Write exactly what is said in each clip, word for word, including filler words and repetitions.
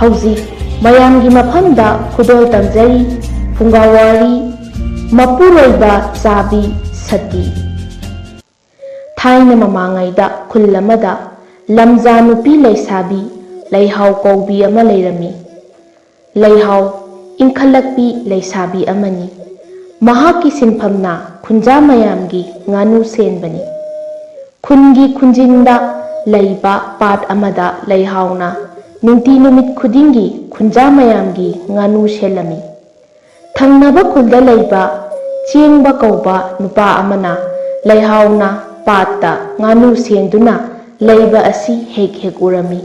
ꯍꯧꯖꯤꯛ ꯃꯌꯥꯝꯒꯤ ꯃꯐꯝꯗ ꯈꯨꯗꯣꯜ ꯇꯝꯖꯔꯤ ꯐꯨꯡꯒꯥꯋꯥꯔꯤ ꯃꯄꯨꯔꯣꯏꯕ ꯆꯥꯕꯤ ꯁꯇꯤ꯫ ꯊꯥꯏꯅ ꯃꯃꯥꯡꯉꯩꯗ ꯈꯨꯜ ꯑꯃꯗ ꯂꯝꯖꯥ ꯅꯨꯄꯤ ꯂꯩꯁꯥꯕꯤ ꯂꯩꯍꯥꯎ ꯀꯧꯕꯤ ꯑꯃ ꯂꯩꯔꯝꯃꯤ꯫ ꯂꯩꯍꯥꯎ ꯏꯪꯈꯠꯂꯛꯄꯤ ꯂꯩꯁꯥꯕꯤ ꯑꯃꯅꯤ꯫ ꯃꯍꯥꯛꯀꯤ ꯁꯤꯟꯐꯝꯅ ꯈꯨꯟꯖꯥ ꯃꯌꯥꯝꯒꯤ ꯉꯥꯅꯨ ꯁꯦꯟꯕꯅꯤ꯫ ꯈꯨꯟꯒꯤ ꯈꯨꯟꯖꯤꯟꯗ ꯂꯩꯕ ꯄꯥꯠ ꯑꯃꯗ ꯂꯩꯍꯥꯎꯅ ꯅꯨꯡꯇꯤ ꯅꯨꯃꯤꯠ ꯈꯨꯗꯤꯡꯒꯤ ꯈꯨꯟꯖꯥ ꯃꯌꯥꯝꯒꯤ ꯉꯥꯅꯨ ꯁꯦꯜꯂꯝꯃꯤ꯫ ꯊꯪꯅꯕ ꯈꯨꯜꯗ ꯂꯩꯕ ꯆꯦꯡꯕ ꯀꯧꯕ ꯅꯨꯄꯥ ꯑꯃꯅ ꯂꯩꯍꯥꯎꯅ ꯄꯥꯠꯇ ꯉꯥꯅꯨ ꯁꯦꯟꯗꯨꯅ ꯂꯩꯕ ꯑꯁꯤ ꯍꯦꯛ ꯍꯦꯛ ꯎꯔꯝꯃꯤ꯫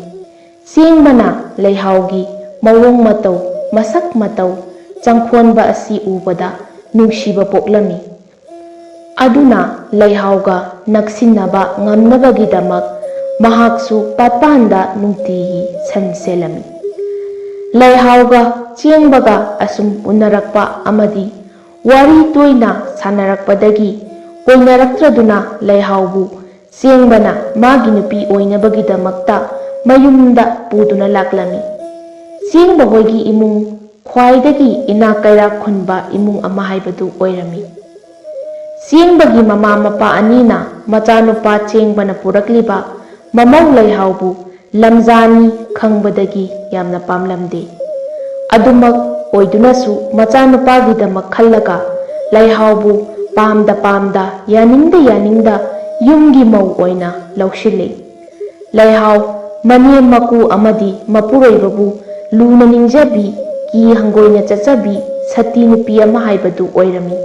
ꯆꯦꯡꯕꯅ ꯂꯩꯍꯥꯎꯒꯤ ꯃꯑꯣꯡ ꯃꯇꯧ, ꯃꯁꯛ ꯃꯇꯧ, ꯆꯪꯈꯣꯟꯕ ꯑꯁꯤ ꯎꯕꯗ ꯅꯨꯡꯁꯤꯕ ꯄꯣꯛꯂꯝꯃꯤ꯫ ꯑꯗꯨꯅ ꯂꯩꯍꯥꯎꯒ ꯅꯛꯁꯤꯟꯅꯕ ꯉꯝꯅꯕꯒꯤꯗꯃꯛ ꯃꯍꯥꯛꯁꯨ ꯄꯥꯠꯄꯥꯟꯗ ꯅꯨꯡꯇꯤꯒꯤ ꯁꯟ ꯁꯦꯜꯂꯝꯃꯤ꯫ ꯂꯩꯍꯥꯎꯒ ꯆꯦꯡꯕꯒ ꯑꯁꯨꯝ ꯎꯅꯔꯛꯄ ꯑꯃꯗꯤ ꯋꯥꯔꯤ ꯇꯣꯏꯅ ꯁꯥꯟꯅꯔꯛꯄꯗꯒꯤ ꯀꯣꯏꯅꯔꯛꯇ꯭ꯔꯗꯨꯅ ꯂꯩꯍꯥꯎꯕꯨ ꯆꯦꯡꯕꯅ ꯃꯥꯒꯤ ꯅꯨꯄꯤ ꯑꯣꯏꯅꯕꯒꯤꯗꯃꯛꯇ ꯃꯌꯨꯝꯗ ꯄꯨꯗꯨꯅ ꯂꯥꯛꯂꯝꯃꯤ꯫ ꯆꯦꯡꯕ ꯍꯣꯏꯒꯤ ꯏꯃꯨꯡ ꯈ꯭ꯋꯥꯏꯗꯒꯤ ꯏꯅꯥꯛ ꯀꯩꯔꯥꯛ ꯈꯨꯟꯕ ꯏꯃꯨꯡ ꯑꯃ ꯍꯥꯏꯕꯗꯨ ꯑꯣꯏꯔꯝꯃꯤ꯫ ꯆꯦꯡꯕꯒꯤ ꯃꯃꯥ ꯃꯄꯥ ꯑꯅꯤꯅ ꯃꯆꯥꯅꯨꯄꯥ ꯆꯦꯡꯕꯅ ꯄꯨꯔꯛꯂꯤꯕ ꯃꯃꯧ ꯂꯩꯍꯥꯎꯕꯨ ꯂꯝꯖꯥꯅꯤ ꯈꯪꯕꯗꯒꯤ ꯌꯥꯝꯅ ꯄꯥꯝꯂꯝꯗꯦ꯫ ꯑꯗꯨꯃꯛ ꯑꯣꯏꯗꯨꯅꯁꯨ ꯃꯆꯥꯅꯨꯄꯥꯒꯤꯗꯃꯛ ꯈꯜꯂꯒ ꯂꯩꯍꯥꯎꯕꯨ ꯄꯥꯝꯗ ꯄꯥꯝꯗ, ꯌꯥꯅꯤꯡꯗ ꯌꯥꯅꯤꯡꯗ ꯌꯨꯝꯒꯤ ꯃꯧ ꯑꯣꯏꯅ ꯂꯧꯁꯤꯜꯂꯤ꯫ ꯂꯩꯍꯥꯎ ꯃꯅꯦꯝ ꯃꯀꯨ ꯑꯃꯗꯤ ꯃꯄꯨꯔꯣꯏꯕꯕꯨ ꯂꯨꯅ ꯅꯤꯡꯖꯕꯤ, ꯀꯤ ꯍꯪꯒꯣꯏꯅ ꯆꯠꯆꯕꯤ ꯁꯇꯤ ꯅꯨꯄꯤ ꯑꯃ ꯍꯥꯏꯕꯗꯨ ꯑꯣꯏꯔꯝꯃꯤ꯫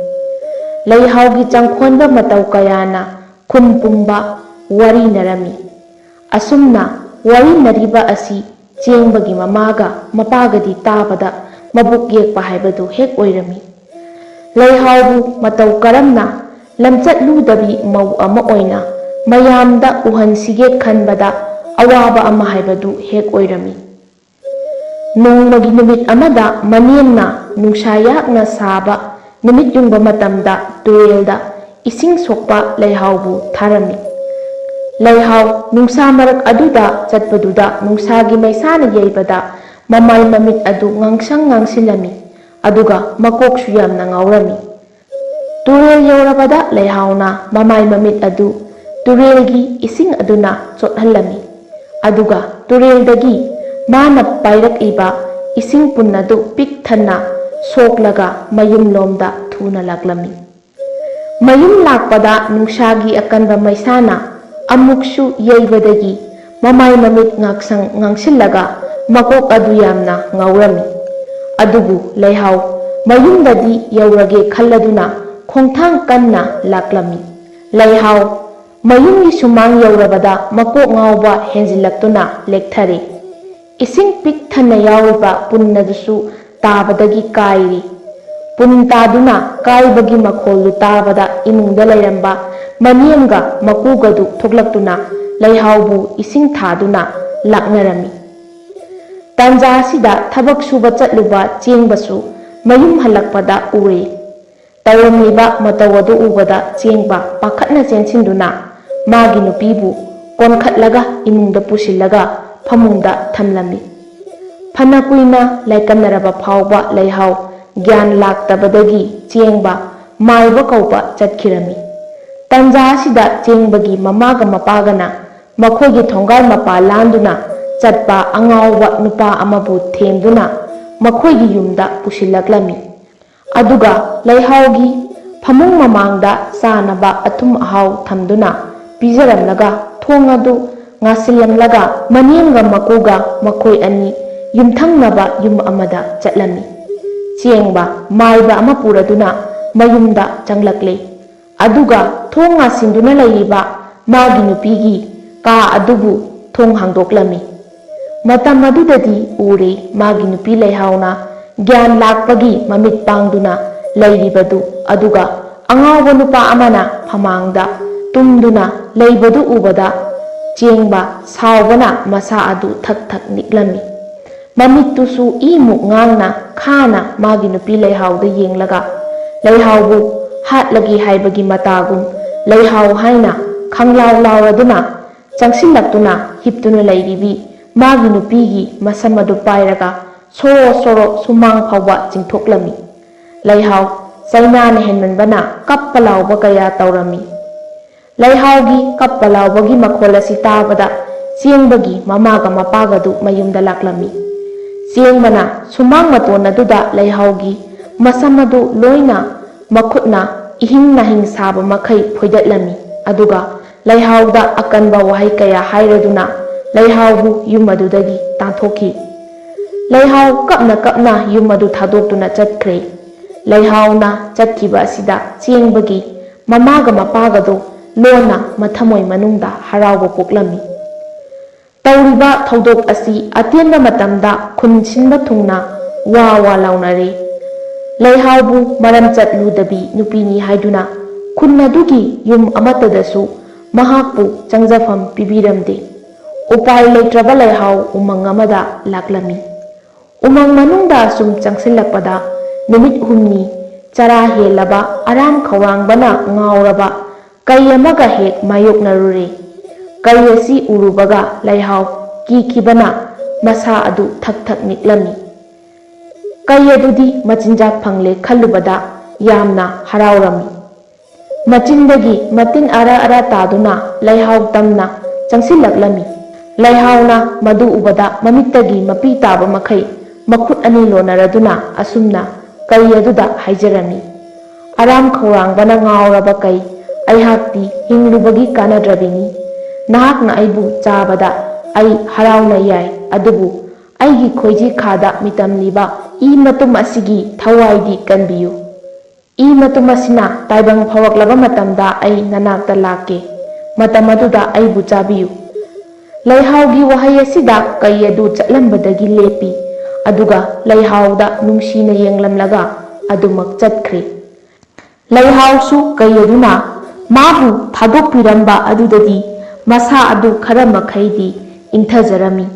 ꯂꯩꯍꯥꯎꯒꯤ ꯆꯪꯈꯣꯟꯕ ꯃꯇꯧ ꯀꯌꯥꯅ ꯈꯨꯟ ꯄꯨꯝꯕ ꯋꯥꯔꯤꯅꯔꯝꯃꯤ꯫ ꯑꯁꯨꯝꯅ ꯋꯥꯔꯤꯅꯔꯤꯕ ꯑꯁꯤ ꯆꯦꯡꯕꯒꯤ ꯃꯃꯥꯒ ꯃꯄꯥꯒꯗꯤ ꯇꯥꯕꯗ ꯃꯕꯨꯛ ꯌꯦꯛꯄ ꯍꯥꯏꯕꯗꯨ ꯍꯦꯛ ꯑꯣꯏꯔꯝꯃꯤ꯫ ꯂꯩꯍꯥꯎꯕꯨ ꯃꯇꯧ ꯀꯔꯝꯅ ꯂꯝꯆꯠ ꯂꯨꯗꯕꯤ ꯃꯧ ꯑꯃ ꯑꯣꯏꯅ ꯃꯌꯥꯝꯗ ꯎꯍꯟꯁꯤꯒꯦ ꯈꯟꯕꯗ ꯑꯋꯥꯕ ꯑꯃ ꯍꯥꯏꯕꯗꯨ ꯍꯦꯛ ꯑꯣꯏꯔꯝꯃꯤ꯫ ꯅꯣꯡꯃꯒꯤ ꯅꯨꯃꯤꯠ ꯑꯃꯗ ꯃꯅꯦꯝꯅ ꯅꯨꯡꯁꯥ ꯌꯥꯛꯅ ꯁꯥꯕ ꯅꯨꯃꯤꯠ ꯌꯨꯡꯕ ꯃꯇꯝꯗ ꯇꯨꯔꯦꯜꯗ ꯏꯁꯤꯡ ꯁꯣꯛꯄ ꯂꯩꯍꯥꯎꯕꯨ ꯊꯥꯔꯝꯃꯤ꯫ ꯂꯩꯍꯥꯎ ꯅꯨꯡꯁꯥ ꯃꯔꯛ ꯑꯗꯨꯗ ꯆꯠꯄꯗꯨꯗ ꯅꯨꯡꯁꯥꯒꯤ ꯃꯩꯁꯥꯅ ꯌꯩꯕꯗ ꯃꯃꯥꯏ ꯃꯃꯤꯠ ꯑꯗꯨ ꯉꯥꯡꯁꯪ ꯉꯥꯡꯁꯤꯜꯂꯝꯃꯤ, ꯑꯗꯨꯒ ꯃꯀꯣꯛꯁꯨ ꯌꯥꯝꯅ ꯉꯥꯎꯔꯝꯃꯤ꯫ ꯇꯨꯔꯦꯜ ꯌꯧꯔꯕꯗ ꯂꯩꯍꯥꯎꯅ ꯃꯃꯥꯏ ꯃꯃꯤꯠ ꯑꯗꯨ ꯇꯨꯔꯦꯜꯒꯤ ꯏꯁꯤꯡ ꯑꯗꯨꯅ ꯆꯣꯠꯍꯜꯂꯝꯃꯤ꯫ ꯑꯗꯨꯒ ꯇꯨꯔꯦꯜꯗꯒꯤ ꯃꯥꯅ ꯄꯥꯏꯔꯛꯂꯤꯕ ꯏꯁꯤꯡ ꯄꯨꯟ ꯑꯗꯨ ꯄꯤꯛ ꯊꯟꯅ ꯁꯣꯛꯂꯒ ꯃꯌꯨꯝꯂꯣꯝꯗ ꯊꯨꯅ ꯂꯥꯛꯂꯝꯃꯤ꯫ ꯃꯌꯨꯝ ꯂꯥꯛꯄꯗ ꯅꯨꯡꯁꯥꯒꯤ ꯑꯀꯟꯕ ꯃꯩꯁꯥꯅ ꯑꯃꯨꯛꯁꯨ ꯌꯩꯕꯗꯒꯤ ꯃꯃꯥꯏ ꯃꯃꯤꯠ ꯉꯥꯛꯁꯪ ꯉꯥꯡꯁꯤꯜꯂꯒ ꯃꯀꯣꯛ ꯑꯗꯨ ꯌꯥꯝꯅ ꯉꯥꯎꯔꯝꯃꯤ꯫ ꯑꯗꯨꯕꯨ ꯂꯩꯍꯥꯎ ꯃꯌꯨꯝꯗꯗꯤ ꯌꯧꯔꯒꯦ ꯈꯜꯂꯗꯨꯅ ꯈꯣꯡꯊꯥꯡ ꯀꯟꯅ ꯂꯥꯛꯂꯝꯃꯤ꯫ ꯂꯩꯍꯥꯎ ꯃꯌꯨꯝꯒꯤ ꯁꯨꯃꯥꯡ ꯌꯧꯔꯕꯗ ꯃꯀꯣꯛ ꯉꯥꯎꯕ ꯍꯦꯟꯖꯤꯜꯂꯛꯇꯨꯅ ꯂꯦꯛꯊꯔꯦ꯫ ꯏꯁꯤꯡ ꯄꯤꯛ ꯊꯟꯅ ꯌꯥꯎꯔꯤꯕ ꯄꯨꯟ ꯑꯗꯨꯁꯨ ꯇꯥꯕꯗꯒꯤ ꯀꯥꯏꯔꯤ꯫ ꯄꯨꯟ ꯇꯥꯗꯨꯅ ꯀꯥꯏꯕꯒꯤ ꯃꯈꯣꯜꯗꯨ ꯇꯥꯕꯗ ꯏꯃꯨꯡꯗ ꯂꯩꯔꯝꯕ ꯃꯅꯦꯝꯒ ꯃꯀꯨꯒꯗꯨ ꯊꯣꯛꯂꯛꯇꯨꯅ ꯂꯩꯍꯥꯎꯕꯨ ꯏꯁꯤꯡ ꯊꯥꯗꯨꯅ ꯂꯥꯛꯅꯔꯝꯃꯤ꯫ ꯇꯥꯟꯖꯥ ꯑꯁꯤꯗ ꯊꯕꯛ ꯁꯨꯕ ꯆꯠꯂꯨꯕ ꯆꯦꯡꯕꯁꯨ ꯃꯌꯨꯝ ꯍꯜꯂꯛꯄꯗ ꯎꯔꯦ꯫ ꯇꯧꯔꯝꯂꯤꯕ ꯃꯇꯧ ꯑꯗꯨ ꯎꯕꯗ ꯆꯦꯡꯕ ꯄꯥꯈꯠꯅ ꯆꯦꯟꯁꯤꯟꯗꯨꯅ ꯃꯥꯒꯤ ꯅꯨꯄꯤꯕꯨ ꯀꯣꯟꯈꯠꯂꯒ ꯏꯃꯨꯡꯗ ꯄꯨꯁꯤꯜꯂꯒ ꯐꯃꯨꯡꯗ ꯊꯝꯂꯝꯃꯤ꯫ ꯐꯅ ꯀꯨꯏꯅ ꯂꯥꯏꯀꯠꯅꯔꯕ ꯐꯥꯎꯕ ꯂꯩꯍꯥꯎ ꯒ꯭ꯌꯥꯟ ꯂꯥꯛꯇꯕꯗꯒꯤ ꯆꯦꯡꯕ ꯃꯥꯏꯕ ꯀꯧꯕ ꯆꯠꯈꯤꯔꯝꯃꯤ꯫ ꯇꯟꯖꯥ ꯑꯁꯤꯗ ꯆꯦꯡꯕꯒꯤ ꯃꯃꯥꯒ ꯃꯄꯥꯒꯅ ꯃꯈꯣꯏꯒꯤ ꯊꯣꯡꯒꯥꯜ ꯃꯄꯥ ꯂꯥꯟꯗꯨꯅ ꯆꯠꯄ ꯑꯉꯥꯎꯕ ꯅꯨꯄꯥ ꯑꯃꯕꯨ ꯊꯦꯝꯗꯨꯅ ꯃꯈꯣꯏꯒꯤ ꯌꯨꯝꯗ ꯄꯨꯁꯤꯜꯂꯛꯂꯝꯃꯤ꯫ ꯑꯗꯨꯒ ꯂꯩꯍꯥꯎꯒꯤ ꯐꯃꯨꯡ ꯃꯃꯥꯡꯗ ꯆꯥꯅꯕ ꯑꯊꯨꯝ ꯑꯍꯥꯎ ꯊꯝꯗꯨꯅ ꯄꯤꯖꯔꯝꯂꯒ ꯊꯣꯡ ꯑꯗꯨ ꯉꯥꯁꯤꯜꯂꯝꯂꯒ ꯃꯅꯦꯝꯒ ꯃꯀꯨꯒ ꯃꯈꯣꯏ ꯑꯅꯤ ꯌꯨꯝꯊꯪꯅꯕ ꯌꯨꯝ ꯑꯃꯗ ꯆꯠꯂꯝꯃꯤ꯫ ꯆꯦꯡꯕ ꯃꯥꯏꯕ ꯑꯃ ꯄꯨꯔꯗꯨꯅ ꯃꯌꯨꯝꯗ ꯆꯪꯂꯛꯂꯦ꯫ ꯑꯗꯨꯒ ꯊꯣꯡ ꯉꯥꯁꯤꯟꯗꯨꯅ ꯂꯩꯔꯤꯕ ꯃꯥꯒꯤ ꯅꯨꯄꯤꯒꯤ ꯀꯥ ꯑꯗꯨꯕꯨ ꯊꯣꯡ ꯍꯥꯡꯗꯣꯛꯂꯝꯃꯤ꯫ ꯃꯇꯝ ꯑꯗꯨꯗꯗꯤ ꯎꯔꯦ ꯃꯥꯒꯤ ꯅꯨꯄꯤ ꯂꯩꯍꯥꯎꯅ ꯒ꯭ꯌꯥꯟ ꯂꯥꯛꯄꯒꯤ ꯃꯃꯤꯠ ꯄꯥꯡꯗꯨꯅ ꯂꯩꯔꯤꯕꯗꯨ, ꯑꯗꯨꯒ ꯑꯉꯥꯎꯕ ꯅꯨꯄꯥ ꯑꯃꯅ ꯐꯃꯥꯡꯗ ꯇꯨꯝꯗꯨꯅ ꯂꯩꯕꯗꯨ ꯎꯕꯗ ꯆꯦꯡꯕ ꯁꯥꯎꯕꯅ ꯃꯁꯥ ꯑꯗꯨ ꯊꯛ ꯊꯛ ꯅꯤꯛꯂꯝꯃꯤ꯫ ꯃꯃꯤꯠꯇꯨꯁꯨ ꯏꯃꯨꯛ ꯉꯥꯡꯅ ꯈꯥꯅ ꯃꯥꯒꯤ ꯅꯨꯄꯤ ꯂꯩꯍꯥꯎꯗ ꯌꯦꯡꯂꯒ ꯂꯩꯍꯥꯎꯕꯨ ꯍꯥꯠꯂꯒꯦ ꯍꯥꯏꯕꯒꯤ ꯃꯇꯥꯒꯨꯝ ꯂꯩꯍꯥꯎ ꯍꯥꯏꯅ ꯈꯪꯂꯥꯎ ꯂꯥꯎꯔꯗꯨꯅ ꯆꯪꯁꯤꯜꯂꯛꯇꯨꯅ ꯍꯤꯞꯇꯨꯅ ꯂꯩꯔꯤꯕꯤ ꯃꯥꯒꯤ ꯅꯨꯄꯤꯒꯤ ꯃꯁꯝ ꯑꯗꯨ ꯄꯥꯏꯔꯒ ꯁꯣꯔꯣ ꯁꯣꯔꯣ ꯁꯨꯃꯥꯡ ꯐꯥꯎꯕ ꯆꯤꯡꯊꯣꯛꯂꯝꯃꯤ꯫ ꯂꯩꯍꯥꯎ ꯆꯩꯅꯥꯅ ꯍꯦꯟꯃꯟꯕꯅ ꯀꯞꯄ ꯂꯥꯎꯕ ꯀꯌꯥ ꯇꯧꯔꯝꯃꯤ꯫ ꯂꯩꯍꯥꯎꯒꯤ ꯀꯞꯄ ꯂꯥꯎꯕꯒꯤ ꯃꯈꯣꯜ ꯑꯁꯤ ꯇꯥꯕꯗ ꯆꯦꯡꯕꯒꯤ ꯃꯃꯥꯒ ꯃꯄꯥꯒꯗꯨ ꯃꯌꯨꯝꯗ ꯂꯥꯛꯂꯝꯃꯤ꯫ ꯆꯦꯡꯕꯅ ꯁꯨꯃꯥꯡ ꯃꯇꯣꯟ ꯑꯗꯨꯗ ꯂꯩꯍꯥꯎꯒꯤ ꯃꯁꯝ ꯑꯗꯨ ꯂꯣꯏꯅ ꯃꯈꯨꯠꯅ ꯏꯍꯤꯡ ꯅꯥꯍꯤꯡ ꯁꯥꯕ ꯃꯈꯩ ꯐꯣꯏꯗꯠꯂꯝꯃꯤ꯫ ꯑꯗꯨꯒ ꯂꯩꯍꯥꯎꯗ ꯑꯀꯟꯕ ꯋꯥꯍꯩ ꯀꯌꯥ ꯍꯥꯏꯔꯗꯨꯅ ꯂꯩꯍꯥꯎꯕꯨ ꯌꯨꯝ ꯑꯗꯨꯗꯒꯤ ꯇꯥꯟꯊꯣꯛꯈꯤ꯫ ꯂꯩꯍꯥꯎ ꯀꯞꯅ ꯀꯞꯅ ꯌꯨꯝ ꯑꯗꯨ ꯊꯥꯗꯣꯛꯇꯨꯅ ꯆꯠꯈ꯭ꯔꯦ꯫ ꯂꯩꯍꯥꯎꯅ ꯆꯠꯈꯤꯕ ꯑꯁꯤꯗ ꯆꯦꯡꯕꯒꯤ ꯃꯃꯥꯒ ꯃꯄꯥꯒꯗꯣ ꯂꯣꯟꯅ ꯃꯊꯃꯣꯏ ꯃꯅꯨꯡꯗ ꯍꯔꯥꯎꯕ ꯄꯣꯛꯂꯝꯃꯤ꯫ ꯇꯧꯔꯤꯕ ꯊꯧꯗꯣꯛ ꯑꯁꯤ ꯑꯇꯦꯟꯕ ꯃꯇꯝꯗ ꯈꯨꯟ ꯁꯤꯟꯕ ꯊꯨꯡꯅ ꯋꯥ ꯋꯥ ꯂꯥꯎꯅꯔꯦ꯫ ꯂꯩꯍꯥꯎꯕꯨ ꯃꯔꯝ ꯆꯠꯂꯨꯗꯕꯤ ꯅꯨꯄꯤꯅꯤ ꯍꯥꯏꯗꯨꯅ ꯈꯨꯟ ꯑꯗꯨꯒꯤ ꯌꯨꯝ ꯑꯃꯠꯇꯗꯁꯨ ꯃꯍꯥꯛꯄꯨ ꯆꯪꯖꯐꯝ ꯄꯤꯕꯤꯔꯝꯗꯦ꯫ ꯎꯄꯥꯏ ꯂꯩꯇ꯭ꯔꯕ ꯂꯩꯍꯥꯎ ꯎꯃꯪ ꯑꯃꯗ ꯂꯥꯛꯂꯝꯃꯤ꯫ ꯎꯃꯪ ꯃꯅꯨꯡꯗ ꯁꯨꯝ ꯆꯪꯁꯤꯜꯂꯛꯄꯗ ꯅꯨꯃꯤꯠ ꯍꯨꯝꯅꯤ ꯆꯔꯥ ꯍꯦꯜꯂꯕ ꯑꯔꯥꯝ ꯈꯧꯔꯥꯡꯕꯅ ꯉꯥꯎꯔꯕ ꯀꯩ ꯑꯃꯒ ꯍꯦꯛ ꯃꯥꯌꯣꯛꯅꯔꯨꯔꯦ꯫ ꯀꯩ ꯑꯁꯤ ꯎꯔꯨꯕꯒ ꯂꯩꯍꯥꯎ ꯀꯤꯈꯤꯕꯅ ꯃꯁꯥ ꯑꯗꯨ ꯊꯛ ꯊꯛ ꯅꯤꯛꯂꯝꯃꯤ꯫ ꯀꯩ ꯑꯗꯨꯗꯤ ꯃꯆꯤꯟꯖꯥꯛ ꯐꯪꯂꯦ ꯈꯜꯂꯨꯕꯗ ꯌꯥꯝꯅ ꯍꯔꯥꯎꯔꯝꯃꯤ꯫ ꯃꯆꯤꯟꯗꯒꯤ ꯃꯇꯤꯟ ꯑꯔ ꯑꯔ ꯇꯥꯗꯨꯅ ꯂꯩꯍꯥꯎ ꯇꯝꯅ ꯆꯪꯁꯤꯜꯂꯛꯂꯝꯃꯤ꯫ ꯂꯩꯍꯥꯎꯅ ꯃꯗꯨ ꯎꯕꯗ ꯃꯃꯤꯠꯇꯒꯤ ꯃꯄꯤ ꯇꯥꯕ ꯃꯈꯩ ꯃꯈꯨꯠ ꯑꯅꯤ ꯂꯣꯟꯅꯔꯗꯨꯅ ꯑꯁꯨꯝꯅ ꯀꯩ ꯑꯗꯨꯗ ꯍꯥꯏꯖꯔꯝꯃꯤ, "ꯑꯔꯥꯝ ꯈꯧꯔꯥꯡꯕꯅ ꯉꯥꯎꯔꯕ ꯀꯩ, ꯑꯩꯍꯥꯛꯇꯤ ꯍꯤꯡꯂꯨꯕꯒꯤ ꯀꯥꯟꯅꯗ꯭ꯔꯕꯤꯅꯤ꯫ ꯅꯍꯥꯛꯅ ꯑꯩꯕꯨ ꯆꯥꯕꯗ ꯑꯩ ꯍꯔꯥꯎꯅ ꯌꯥꯏ, ꯑꯗꯨꯕꯨ ꯑꯩꯒꯤ ꯈꯣꯏꯖꯤ ꯈꯥꯗ ꯃꯤꯇꯝꯂꯤꯕ ꯏ ꯃꯇꯨꯝ ꯑꯁꯤꯒꯤ ꯊꯋꯥꯏꯗꯤ ꯀꯟꯕꯤꯌꯨ꯫ ꯏ ꯃꯇꯨꯝ ꯑꯁꯤꯅ ꯇꯥꯏꯕꯪ ꯐꯥꯎꯔꯛꯂꯕ ꯃꯇꯝꯗ ꯑꯩ ꯅꯅꯥꯛꯇ ꯂꯥꯛꯀꯦ꯫ ꯃꯇꯝ ꯑꯗꯨꯗ ꯑꯩꯕꯨ ꯆꯥꯕꯤꯌꯨ꯫" ꯂꯩꯍꯥꯎꯒꯤ ꯋꯥꯍꯩ ꯑꯁꯤꯗ ꯀꯩ ꯑꯗꯨ ꯆꯠꯂꯝꯕꯗꯒꯤ ꯂꯦꯞꯄꯤ, ꯑꯗꯨꯒ ꯂꯩꯍꯥꯎꯗ ꯅꯨꯡꯁꯤꯅ ꯌꯦꯡꯂꯝꯂꯒ ꯑꯗꯨꯃꯛ ꯆꯠꯈ꯭ꯔꯦ꯫ ꯂꯩꯍꯥꯎꯁꯨ ꯀꯩ ꯑꯗꯨꯅ ꯃꯥꯕꯨ ꯊꯥꯗꯣꯛꯄꯤꯔꯝꯕ ꯑꯗꯨꯗꯗꯤ ꯃꯁꯥ ꯑꯗꯨ ꯈꯔ ꯃꯈꯩꯗꯤ ꯏꯪꯊꯖꯔꯝꯃꯤ꯫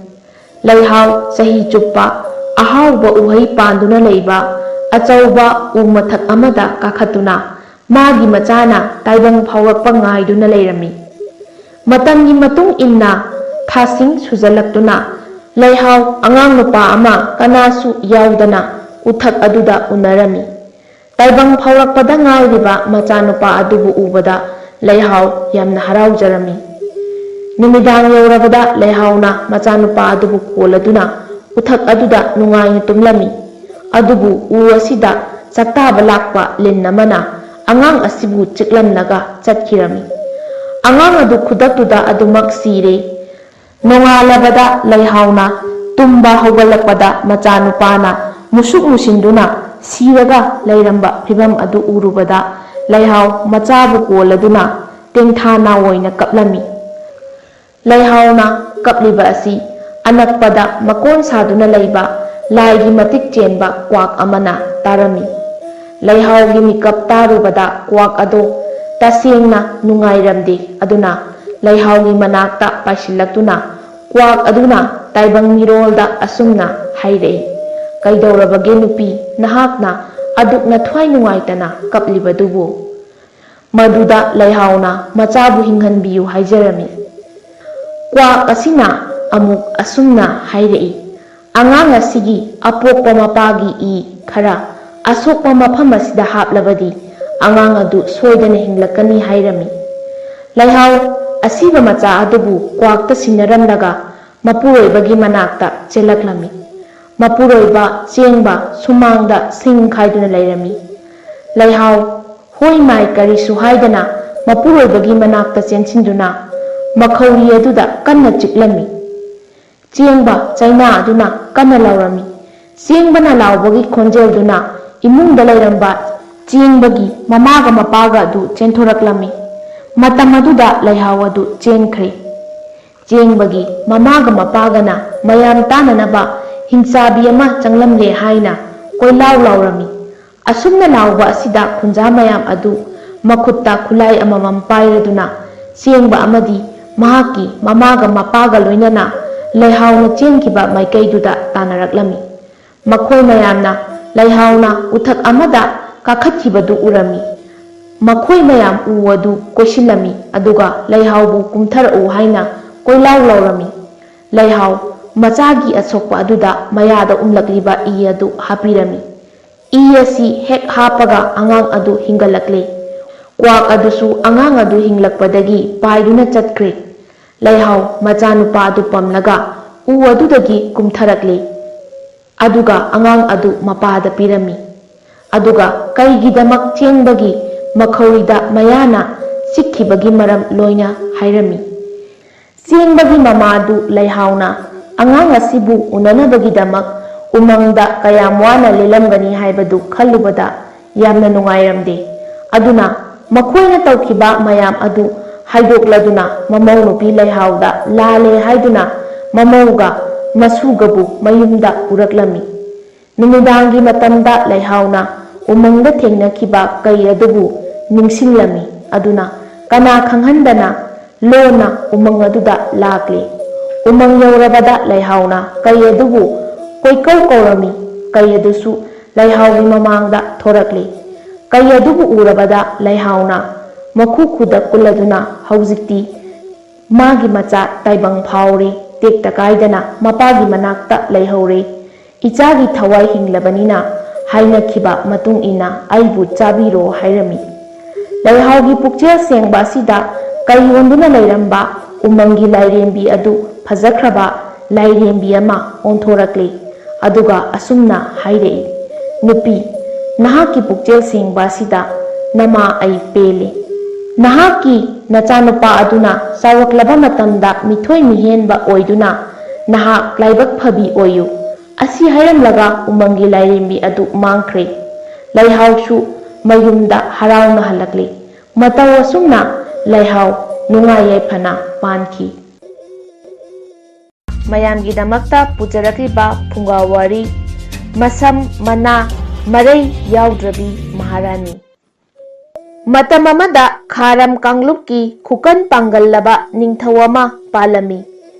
ꯂꯩꯍꯥꯎ ꯆꯍꯤ ꯆꯨꯞꯄ ꯑꯍꯥꯎꯕ ꯎꯍꯩ ꯄꯥꯟꯗꯨꯅ ꯂꯩꯕ ꯑꯆꯧꯕ ꯎ ꯃꯊꯛ ꯑꯃꯗ ꯀꯥꯈꯠꯇꯨꯅ ꯃꯥꯒꯤ ꯃꯆꯥꯅ ꯇꯥꯏꯕꯪ ꯐꯥꯎꯔꯛꯄ ꯉꯥꯏꯗꯨꯅ ꯂꯩꯔꯝꯃꯤ꯫ ꯃꯇꯝꯒꯤ ꯃꯇꯨꯡ ꯏꯟꯅ ꯊꯥꯁꯤꯡ ꯁꯨꯖꯜꯂꯛꯇꯨꯅ ꯂꯩꯍꯥꯎ ꯑꯉꯥꯡ ꯅꯨꯄꯥ ꯑꯃ ꯀꯅꯥꯁꯨ ꯌꯥꯎꯗꯅ ꯎꯊꯛ ꯑꯗꯨꯗ ꯎꯅꯔꯝꯃꯤ꯫ ꯇꯥꯏꯕꯪ ꯐꯥꯎꯔꯛꯄꯗ ꯉꯥꯏꯔꯤꯕ ꯃꯆꯥꯅꯨꯄꯥ ꯑꯗꯨꯕꯨ ꯎꯕꯗ ꯂꯩꯍꯥꯎ ꯌꯥꯝꯅ ꯍꯔꯥꯎꯖꯔꯝꯃꯤ꯫ ꯅꯨꯃꯤꯗꯥꯡ ꯌꯧꯔꯕꯗ ꯂꯩꯍꯥꯎꯅ ꯃꯆꯥꯅꯨꯄꯥ ꯑꯗꯨꯕꯨ ꯀꯣꯜꯂꯗꯨꯅ ꯎꯊꯛ ꯑꯗꯨꯗ ꯅꯨꯡꯉꯥꯏꯅ ꯇꯨꯝꯂꯝꯃꯤ꯫ ꯑꯗꯨꯕꯨ ꯎ ꯑꯁꯤꯗ ꯆꯥꯛꯇꯥꯕ ꯂꯥꯛꯄ ꯂꯤꯟ ꯑꯃꯅ ꯑꯉꯥꯡ ꯑꯁꯤꯕꯨ ꯆꯤꯛꯂꯝꯂꯒ ꯆꯠꯈꯤꯔꯝꯃꯤ꯫ ꯑꯉꯥꯡ ꯑꯗꯨ ꯈꯨꯗꯛꯇꯨꯗ ꯑꯗꯨꯃꯛ ꯁꯤꯔꯦ꯫ ꯅꯣꯡꯉꯥꯜꯂꯕꯗ ꯂꯩꯍꯥꯎꯅ ꯇꯨꯝꯕ ꯍꯧꯒꯠꯂꯛꯄꯗ ꯃꯆꯥꯅꯨꯄꯥꯅ ꯃꯨꯁꯨꯛ ꯃꯨꯁꯤꯟꯗꯨꯅ ꯁꯤꯔꯒ ꯂꯩꯔꯝꯕ ꯐꯤꯚꯝ ꯑꯗꯨ ꯎꯔꯨꯕꯗ ꯂꯩꯍꯥꯎ ꯃꯆꯥꯕꯨ ꯀꯣꯜꯂꯗꯨꯅ ꯇꯦꯡꯊꯥ ꯅꯥꯑꯣꯏꯅ ꯀꯞꯂꯝꯃꯤ꯫ ꯂꯩꯍꯥꯎꯅ ꯀꯞꯂꯤꯕ ꯑꯁꯤ ꯑꯅꯛꯄꯗ ꯃꯀꯣꯟ ꯁꯥꯗꯨꯅ ꯂꯩꯕ ꯂꯥꯏꯒꯤ ꯃꯇꯤꯛ ꯆꯦꯟꯕ ꯀ꯭ꯋꯥꯛ ꯑꯃꯅ ꯇꯥꯔꯝꯃꯤ꯫ ꯂꯩꯍꯥꯎꯒꯤ ꯃꯤꯀꯞ ꯇꯥꯔꯨꯕꯗ ꯀ꯭ꯋꯥꯛ ꯑꯗꯣ ꯇꯁꯦꯡꯅ ꯅꯨꯡꯉꯥꯏꯔꯝꯗꯦ꯫ ꯑꯗꯨꯅ ꯂꯩꯍꯥꯎꯒꯤ ꯃꯅꯥꯛꯇ ꯄꯥꯏꯁꯤꯜꯂꯛꯇꯨꯅ ꯀ꯭ꯋꯥꯛ ꯑꯗꯨꯅ ꯇꯥꯏꯕꯪ ꯃꯤꯔꯣꯜꯗ ꯑꯁꯨꯝꯅ ꯍꯥꯏꯔꯛꯏ, "ꯀꯩꯗꯧꯔꯕꯒꯦ ꯅꯨꯄꯤ, ꯅꯍꯥꯛꯅ ꯑꯗꯨꯛꯅ ꯊ꯭ꯋꯥꯏ ꯅꯨꯡꯉꯥꯏꯇꯅ ꯀꯞꯂꯤꯕꯗꯨꯕꯨ?" ꯃꯗꯨꯗ ꯂꯩꯍꯥꯎꯅ ꯃꯆꯥꯕꯨ ꯍꯤꯡꯍꯟꯕꯤꯌꯨ ꯍꯥꯏꯖꯔꯝꯃꯤ꯫ ꯀ꯭ꯋꯥꯛ ꯑꯁꯤꯅ ꯑꯃꯨꯛ ꯑꯁꯨꯝꯅ ꯍꯥꯏꯔꯛꯏ, "ꯑꯉꯥꯡ ꯑꯁꯤꯒꯤ ꯑꯄꯣꯛꯄ ꯃꯄꯥꯒꯤ ꯏ ꯈꯔ ꯑꯁꯣꯛꯄ ꯃꯐꯝ ꯑꯁꯤꯗ ꯍꯥꯞꯂꯕꯗꯤ ꯑꯉꯥꯡ ꯑꯗꯨ ꯁꯣꯏꯗꯅ ꯍꯤꯡꯂꯛꯀꯅꯤ" ꯍꯥꯏꯔꯝꯃꯤ꯫ ꯂꯩꯍꯥꯎ ꯑꯁꯤꯕ ꯃꯆꯥ ꯑꯗꯨꯕꯨ ꯀ꯭ꯋꯥꯛꯇ ꯁꯤꯟꯅꯔꯝꯂꯒ ꯃꯄꯨꯔꯣꯏꯕꯒꯤ ꯃꯅꯥꯛꯇ ꯆꯦꯜꯂꯛꯂꯝꯃꯤ꯫ ꯃꯄꯨꯔꯣꯏꯕ ꯆꯦꯡꯕ ꯁꯨꯃꯥꯡꯗ ꯁꯤꯡ ꯈꯥꯏꯗꯨꯅ ꯂꯩꯔꯝꯃꯤ꯫ ꯂꯩꯍꯥꯎ ꯍꯣꯏ ꯃꯥꯏ ꯀꯔꯤꯁꯨ ꯍꯥꯏꯗꯅ ꯃꯄꯨꯔꯣꯏꯕꯒꯤ ꯃꯅꯥꯛꯇ ꯆꯦꯟꯁꯤꯟꯗꯨꯅ ꯃꯈꯧꯔꯤ ꯑꯗꯨꯗ ꯀꯟꯅ ꯆꯤꯛꯂꯝꯃꯤ꯫ ꯆꯦꯡꯕ ꯆꯩꯅꯥ ꯑꯗꯨꯅ ꯀꯟꯅ ꯂꯥꯎꯔꯝꯃꯤ꯫ ꯆꯦꯡꯕꯅ ꯂꯥꯎꯕꯒꯤ ꯈꯣꯟꯖꯦꯜꯗꯨꯅ ꯏꯃꯨꯡꯗ ꯂꯩꯔꯝꯕ ꯆꯦꯡꯕꯒꯤ ꯃꯃꯥꯒ ꯃꯄꯥꯒ ꯑꯗꯨ ꯆꯦꯟꯊꯣꯔꯛꯂꯝꯃꯤ꯫ ꯃꯇꯝ ꯑꯗꯨꯗ ꯂꯩꯍꯥꯎ ꯑꯗꯨ ꯆꯦꯟꯈ꯭ꯔꯦ꯫ ꯆꯦꯡꯕꯒꯤ ꯃꯃꯥꯒ ꯃꯄꯥꯒꯅ ꯃꯌꯥꯝ ꯇꯥꯅꯅꯕ ꯍꯤꯡꯆꯥꯕꯤ ꯑꯃ ꯆꯪꯂꯝꯂꯦ ꯍꯥꯏꯅ ꯀꯣꯏꯂꯥꯎ ꯂꯥꯎꯔꯝꯃꯤ꯫ ꯑꯁꯨꯝꯅ ꯂꯥꯎꯕ ꯑꯁꯤꯗ ꯈꯨꯟꯖꯥ ꯃꯌꯥꯝ ꯑꯗꯨ ꯃꯈꯨꯠꯇ ꯈꯨꯠꯂꯥꯏ ꯑꯃꯃꯝ ꯄꯥꯏꯔꯗꯨꯅ ꯆꯦꯡꯕ ꯑꯃꯗꯤ ꯃꯍꯥꯛꯀꯤ ꯃꯃꯥꯒ ꯃꯄꯥꯒ ꯂꯣꯏꯅꯅ ꯂꯩꯍꯥꯎꯅ ꯆꯦꯟꯈꯤꯕ ꯃꯥꯏꯀꯩꯗꯨꯗ ꯇꯥꯟꯅꯔꯛꯂꯝꯃꯤ꯫ ꯃꯈꯣꯏ ꯃꯌꯥꯝꯅ ꯂꯩꯍꯥꯎꯅ ꯎꯊꯛ ꯑꯃꯗ ꯀꯥꯈꯠꯈꯤꯕꯗꯨ ꯎꯔꯝꯃꯤ꯫ ꯃꯈꯣꯏ ꯃꯌꯥꯝ ꯎ ꯑꯗꯨ ꯀꯣꯏꯁꯤꯜꯂꯝꯃꯤ, ꯑꯗꯨꯒ ꯂꯩꯍꯥꯎꯕꯨ ꯀꯨꯝꯊꯔꯛꯎ ꯍꯥꯏꯅ ꯀꯣꯏꯂꯥꯎ ꯂꯥꯎꯔꯝꯃꯤ꯫ ꯂꯩꯍꯥꯎ ꯃꯆꯥꯒꯤ ꯑꯁꯣꯛꯄ ꯑꯗꯨꯗ ꯃꯌꯥꯗ ꯎꯝꯂꯛꯂꯤꯕ ꯏ ꯑꯗꯨ ꯍꯥꯞꯄꯤꯔꯝꯃꯤ꯫ ꯏ ꯑꯁꯤ ꯍꯦꯛ ꯍꯥꯞꯄꯒ ꯑꯉꯥꯡ ꯑꯗꯨ ꯍꯤꯡꯒꯠꯂꯛꯂꯦ꯫ ꯀ꯭ꯋꯥꯛ ꯑꯗꯨꯁꯨ ꯑꯉꯥꯡ ꯑꯗꯨ ꯍꯤꯡꯂꯛꯄꯗꯒꯤ ꯄꯥꯏꯗꯨꯅ ꯆꯠꯈ꯭ꯔꯦ꯫ ꯂꯩꯍꯥꯎ ꯃꯆꯥꯅꯨꯄꯥ ꯑꯗꯨ ꯄꯝꯂꯒ ꯎ ꯑꯗꯨꯗꯒꯤ ꯀꯨꯝꯊꯔꯛꯂꯦ꯫ ꯑꯗꯨꯒ ꯑꯉꯥꯡ ꯑꯗꯨ ꯃꯄꯥꯗ ꯄꯤꯔꯝꯃꯤ꯫ ꯑꯗꯨꯒ ꯀꯩꯒꯤꯗꯃꯛ ꯆꯦꯟꯕꯒꯤ ꯃꯈꯧꯔꯤꯗ ꯃꯌꯥꯅ ꯆꯤꯛꯈꯤꯕꯒꯤ ꯃꯔꯝ ꯂꯣꯏꯅ ꯍꯥꯏꯔꯝꯃꯤ꯫ ꯆꯦꯟꯕꯒꯤ ꯃꯃꯥꯗꯨ ꯂꯩꯍꯥꯎꯅ ꯑꯉꯥꯡ ꯑꯁꯤꯕꯨ ꯎꯅꯅꯕꯒꯤꯗꯃꯛ ꯎꯃꯪꯗ ꯀꯌꯥꯝ ꯋꯥꯅ ꯂꯦꯜꯂꯝꯒꯅꯤ ꯍꯥꯏꯕꯗꯨ ꯈꯜꯂꯨꯕꯗ ꯌꯥꯝꯅ ꯅꯨꯡꯉꯥꯏꯔꯝꯗꯦ꯫ ꯑꯗꯨꯅ ꯃꯈꯣꯏꯅ ꯇꯧꯈꯤꯕ ꯃꯌꯥꯝ ꯑꯗꯨ ꯍꯥꯏꯗꯣꯛꯂꯗꯨꯅ ꯃꯃꯧ ꯅꯨꯄꯤ ꯂꯩꯍꯥꯎꯗ ꯂꯥꯜꯂꯦ ꯍꯥꯏꯗꯨꯅ ꯃꯃꯧꯒ ꯃꯁꯨꯒꯕꯨ ꯃꯌꯨꯝꯗ ꯄꯨꯔꯛꯂꯝꯃꯤ꯫ ꯅꯨꯃꯤꯗꯥꯡꯒꯤ ꯃꯇꯝꯗ ꯂꯩꯍꯥꯎꯅ ꯎꯃꯪꯗ ꯊꯦꯡꯅꯈꯤꯕ ꯀꯩ ꯑꯗꯨꯕꯨ ꯅꯤꯡꯁꯤꯡꯂꯝꯃꯤ꯫ ꯑꯗꯨꯅ ꯀꯅꯥ ꯈꯪꯍꯟꯗꯅ ꯂꯣꯟꯅ ꯎꯃꯪ ꯑꯗꯨꯗ ꯂꯥꯛꯂꯤ꯫ ꯎꯃꯪ ꯌꯧꯔꯕꯗ ꯂꯩꯍꯥꯎꯅ ꯀꯩ ꯑꯗꯨꯕꯨ ꯀꯣꯏꯀꯧ ꯀꯧꯔꯝꯃꯤ꯫ ꯀꯩ ꯑꯗꯨꯁꯨ ꯂꯩꯍꯥꯎꯒꯤ ꯃꯃꯥꯡꯗ ꯊꯣꯔꯛꯂꯤ꯫ ꯀꯩ ꯑꯗꯨꯕꯨ ꯎꯔꯕꯗ ꯂꯩꯍꯥꯎꯅ ꯃꯈꯨ ꯈꯨꯗ ꯀꯨꯜꯂꯗꯨꯅ ꯍꯧꯖꯤꯛꯇꯤ ꯃꯥꯒꯤ ꯃꯆꯥ ꯇꯥꯏꯕꯪ ꯐꯥꯎꯔꯦ, ꯇꯦꯛꯇ ꯀꯥꯏꯗꯅ ꯃꯄꯥꯒꯤ ꯃꯅꯥꯛꯇ ꯂꯩꯍꯧꯔꯦ꯫ ꯏꯆꯥꯒꯤ ꯊꯋꯥꯏ ꯍꯤꯡꯂꯕꯅꯤꯅ ꯍꯥꯏꯅꯈꯤꯕ ꯃꯇꯨꯡ ꯏꯟꯅ ꯑꯩꯕꯨ ꯆꯥꯕꯤꯔꯣ ꯍꯥꯏꯔꯝꯃꯤ꯫ ꯂꯩꯍꯥꯎꯒꯤ ꯄꯨꯛꯆꯦꯜ ꯁꯦꯡꯕ ꯑꯁꯤꯗ ꯀꯩ ꯑꯣꯟꯗꯨꯅ ꯂꯩꯔꯝꯕ ꯎꯃꯪꯒꯤ ꯂꯥꯏꯔꯦꯝꯕꯤ ꯑꯗꯨ ꯐꯖꯈ꯭ꯔꯕ ꯂꯥꯏꯔꯦꯝꯕꯤ ꯑꯃ ꯑꯣꯟꯊꯣꯔꯛꯂꯦ꯫ ꯑꯗꯨꯒ ꯑꯁꯨꯝꯅ ꯍꯥꯏꯔꯛꯏ, "ꯅꯨꯄꯤ, ꯅꯍꯥꯛꯀꯤ ꯄꯨꯛꯆꯦꯜ ꯁꯦꯡꯕ ꯑꯁꯤꯗ ꯅꯃꯥ ꯑꯩ ꯄꯦꯜꯂꯤ꯫ ꯅꯍꯥꯛꯀꯤ ꯅꯆꯥꯅꯨꯄꯥ ꯑꯗꯨꯅ ꯆꯥꯎꯔꯛꯂꯕ ꯃꯇꯝꯗ ꯃꯤꯊꯣꯏ ꯃꯤꯍꯦꯟꯕ ꯑꯣꯏꯗꯨꯅ ꯅꯍꯥꯛ ꯂꯥꯏꯕꯛ ꯐꯕꯤ ꯑꯣꯏꯌꯨ"꯫ ꯑꯁꯤ ꯍꯥꯏꯔꯝꯂꯒ ꯎꯃꯪꯒꯤ ꯂꯥꯏꯔꯦꯝꯕꯤ ꯑꯗꯨ ꯃꯥꯡꯈ꯭ꯔꯦ꯫ ꯂꯩꯍꯥꯎꯁꯨ ꯃꯌꯨꯝꯗ ꯍꯔꯥꯎꯅ ꯍꯜꯂꯛꯂꯤ꯫ ꯃꯇꯧ ꯑꯁꯨꯝꯅ ꯂꯩꯍꯥꯎ ꯅꯨꯡꯉꯥꯏ ꯌꯥꯏꯐꯅ ꯄꯥꯟꯈꯤ꯫ ꯃꯌꯥꯝꯒꯤꯗꯃꯛꯇ ꯄꯨꯖꯔꯛꯂꯤꯕ ꯐꯨꯡꯒꯥ ꯋꯥꯔꯤ, ꯃꯁꯝ ꯃꯅꯥ ꯃꯔꯩ ꯌꯥꯎꯗ꯭ꯔꯕꯤ ꯃꯍꯥꯔꯥꯅꯤ꯫ ꯃꯇꯝ ꯑꯃꯗ ꯈꯥꯔꯝ ꯀꯥꯡꯂꯨꯞꯀꯤ ꯈꯨꯀꯟ ꯄꯥꯡꯒꯜꯂꯕ ꯅꯤꯡꯊꯧ ꯑꯃ ꯄꯥꯜꯂꯝꯃꯤ꯫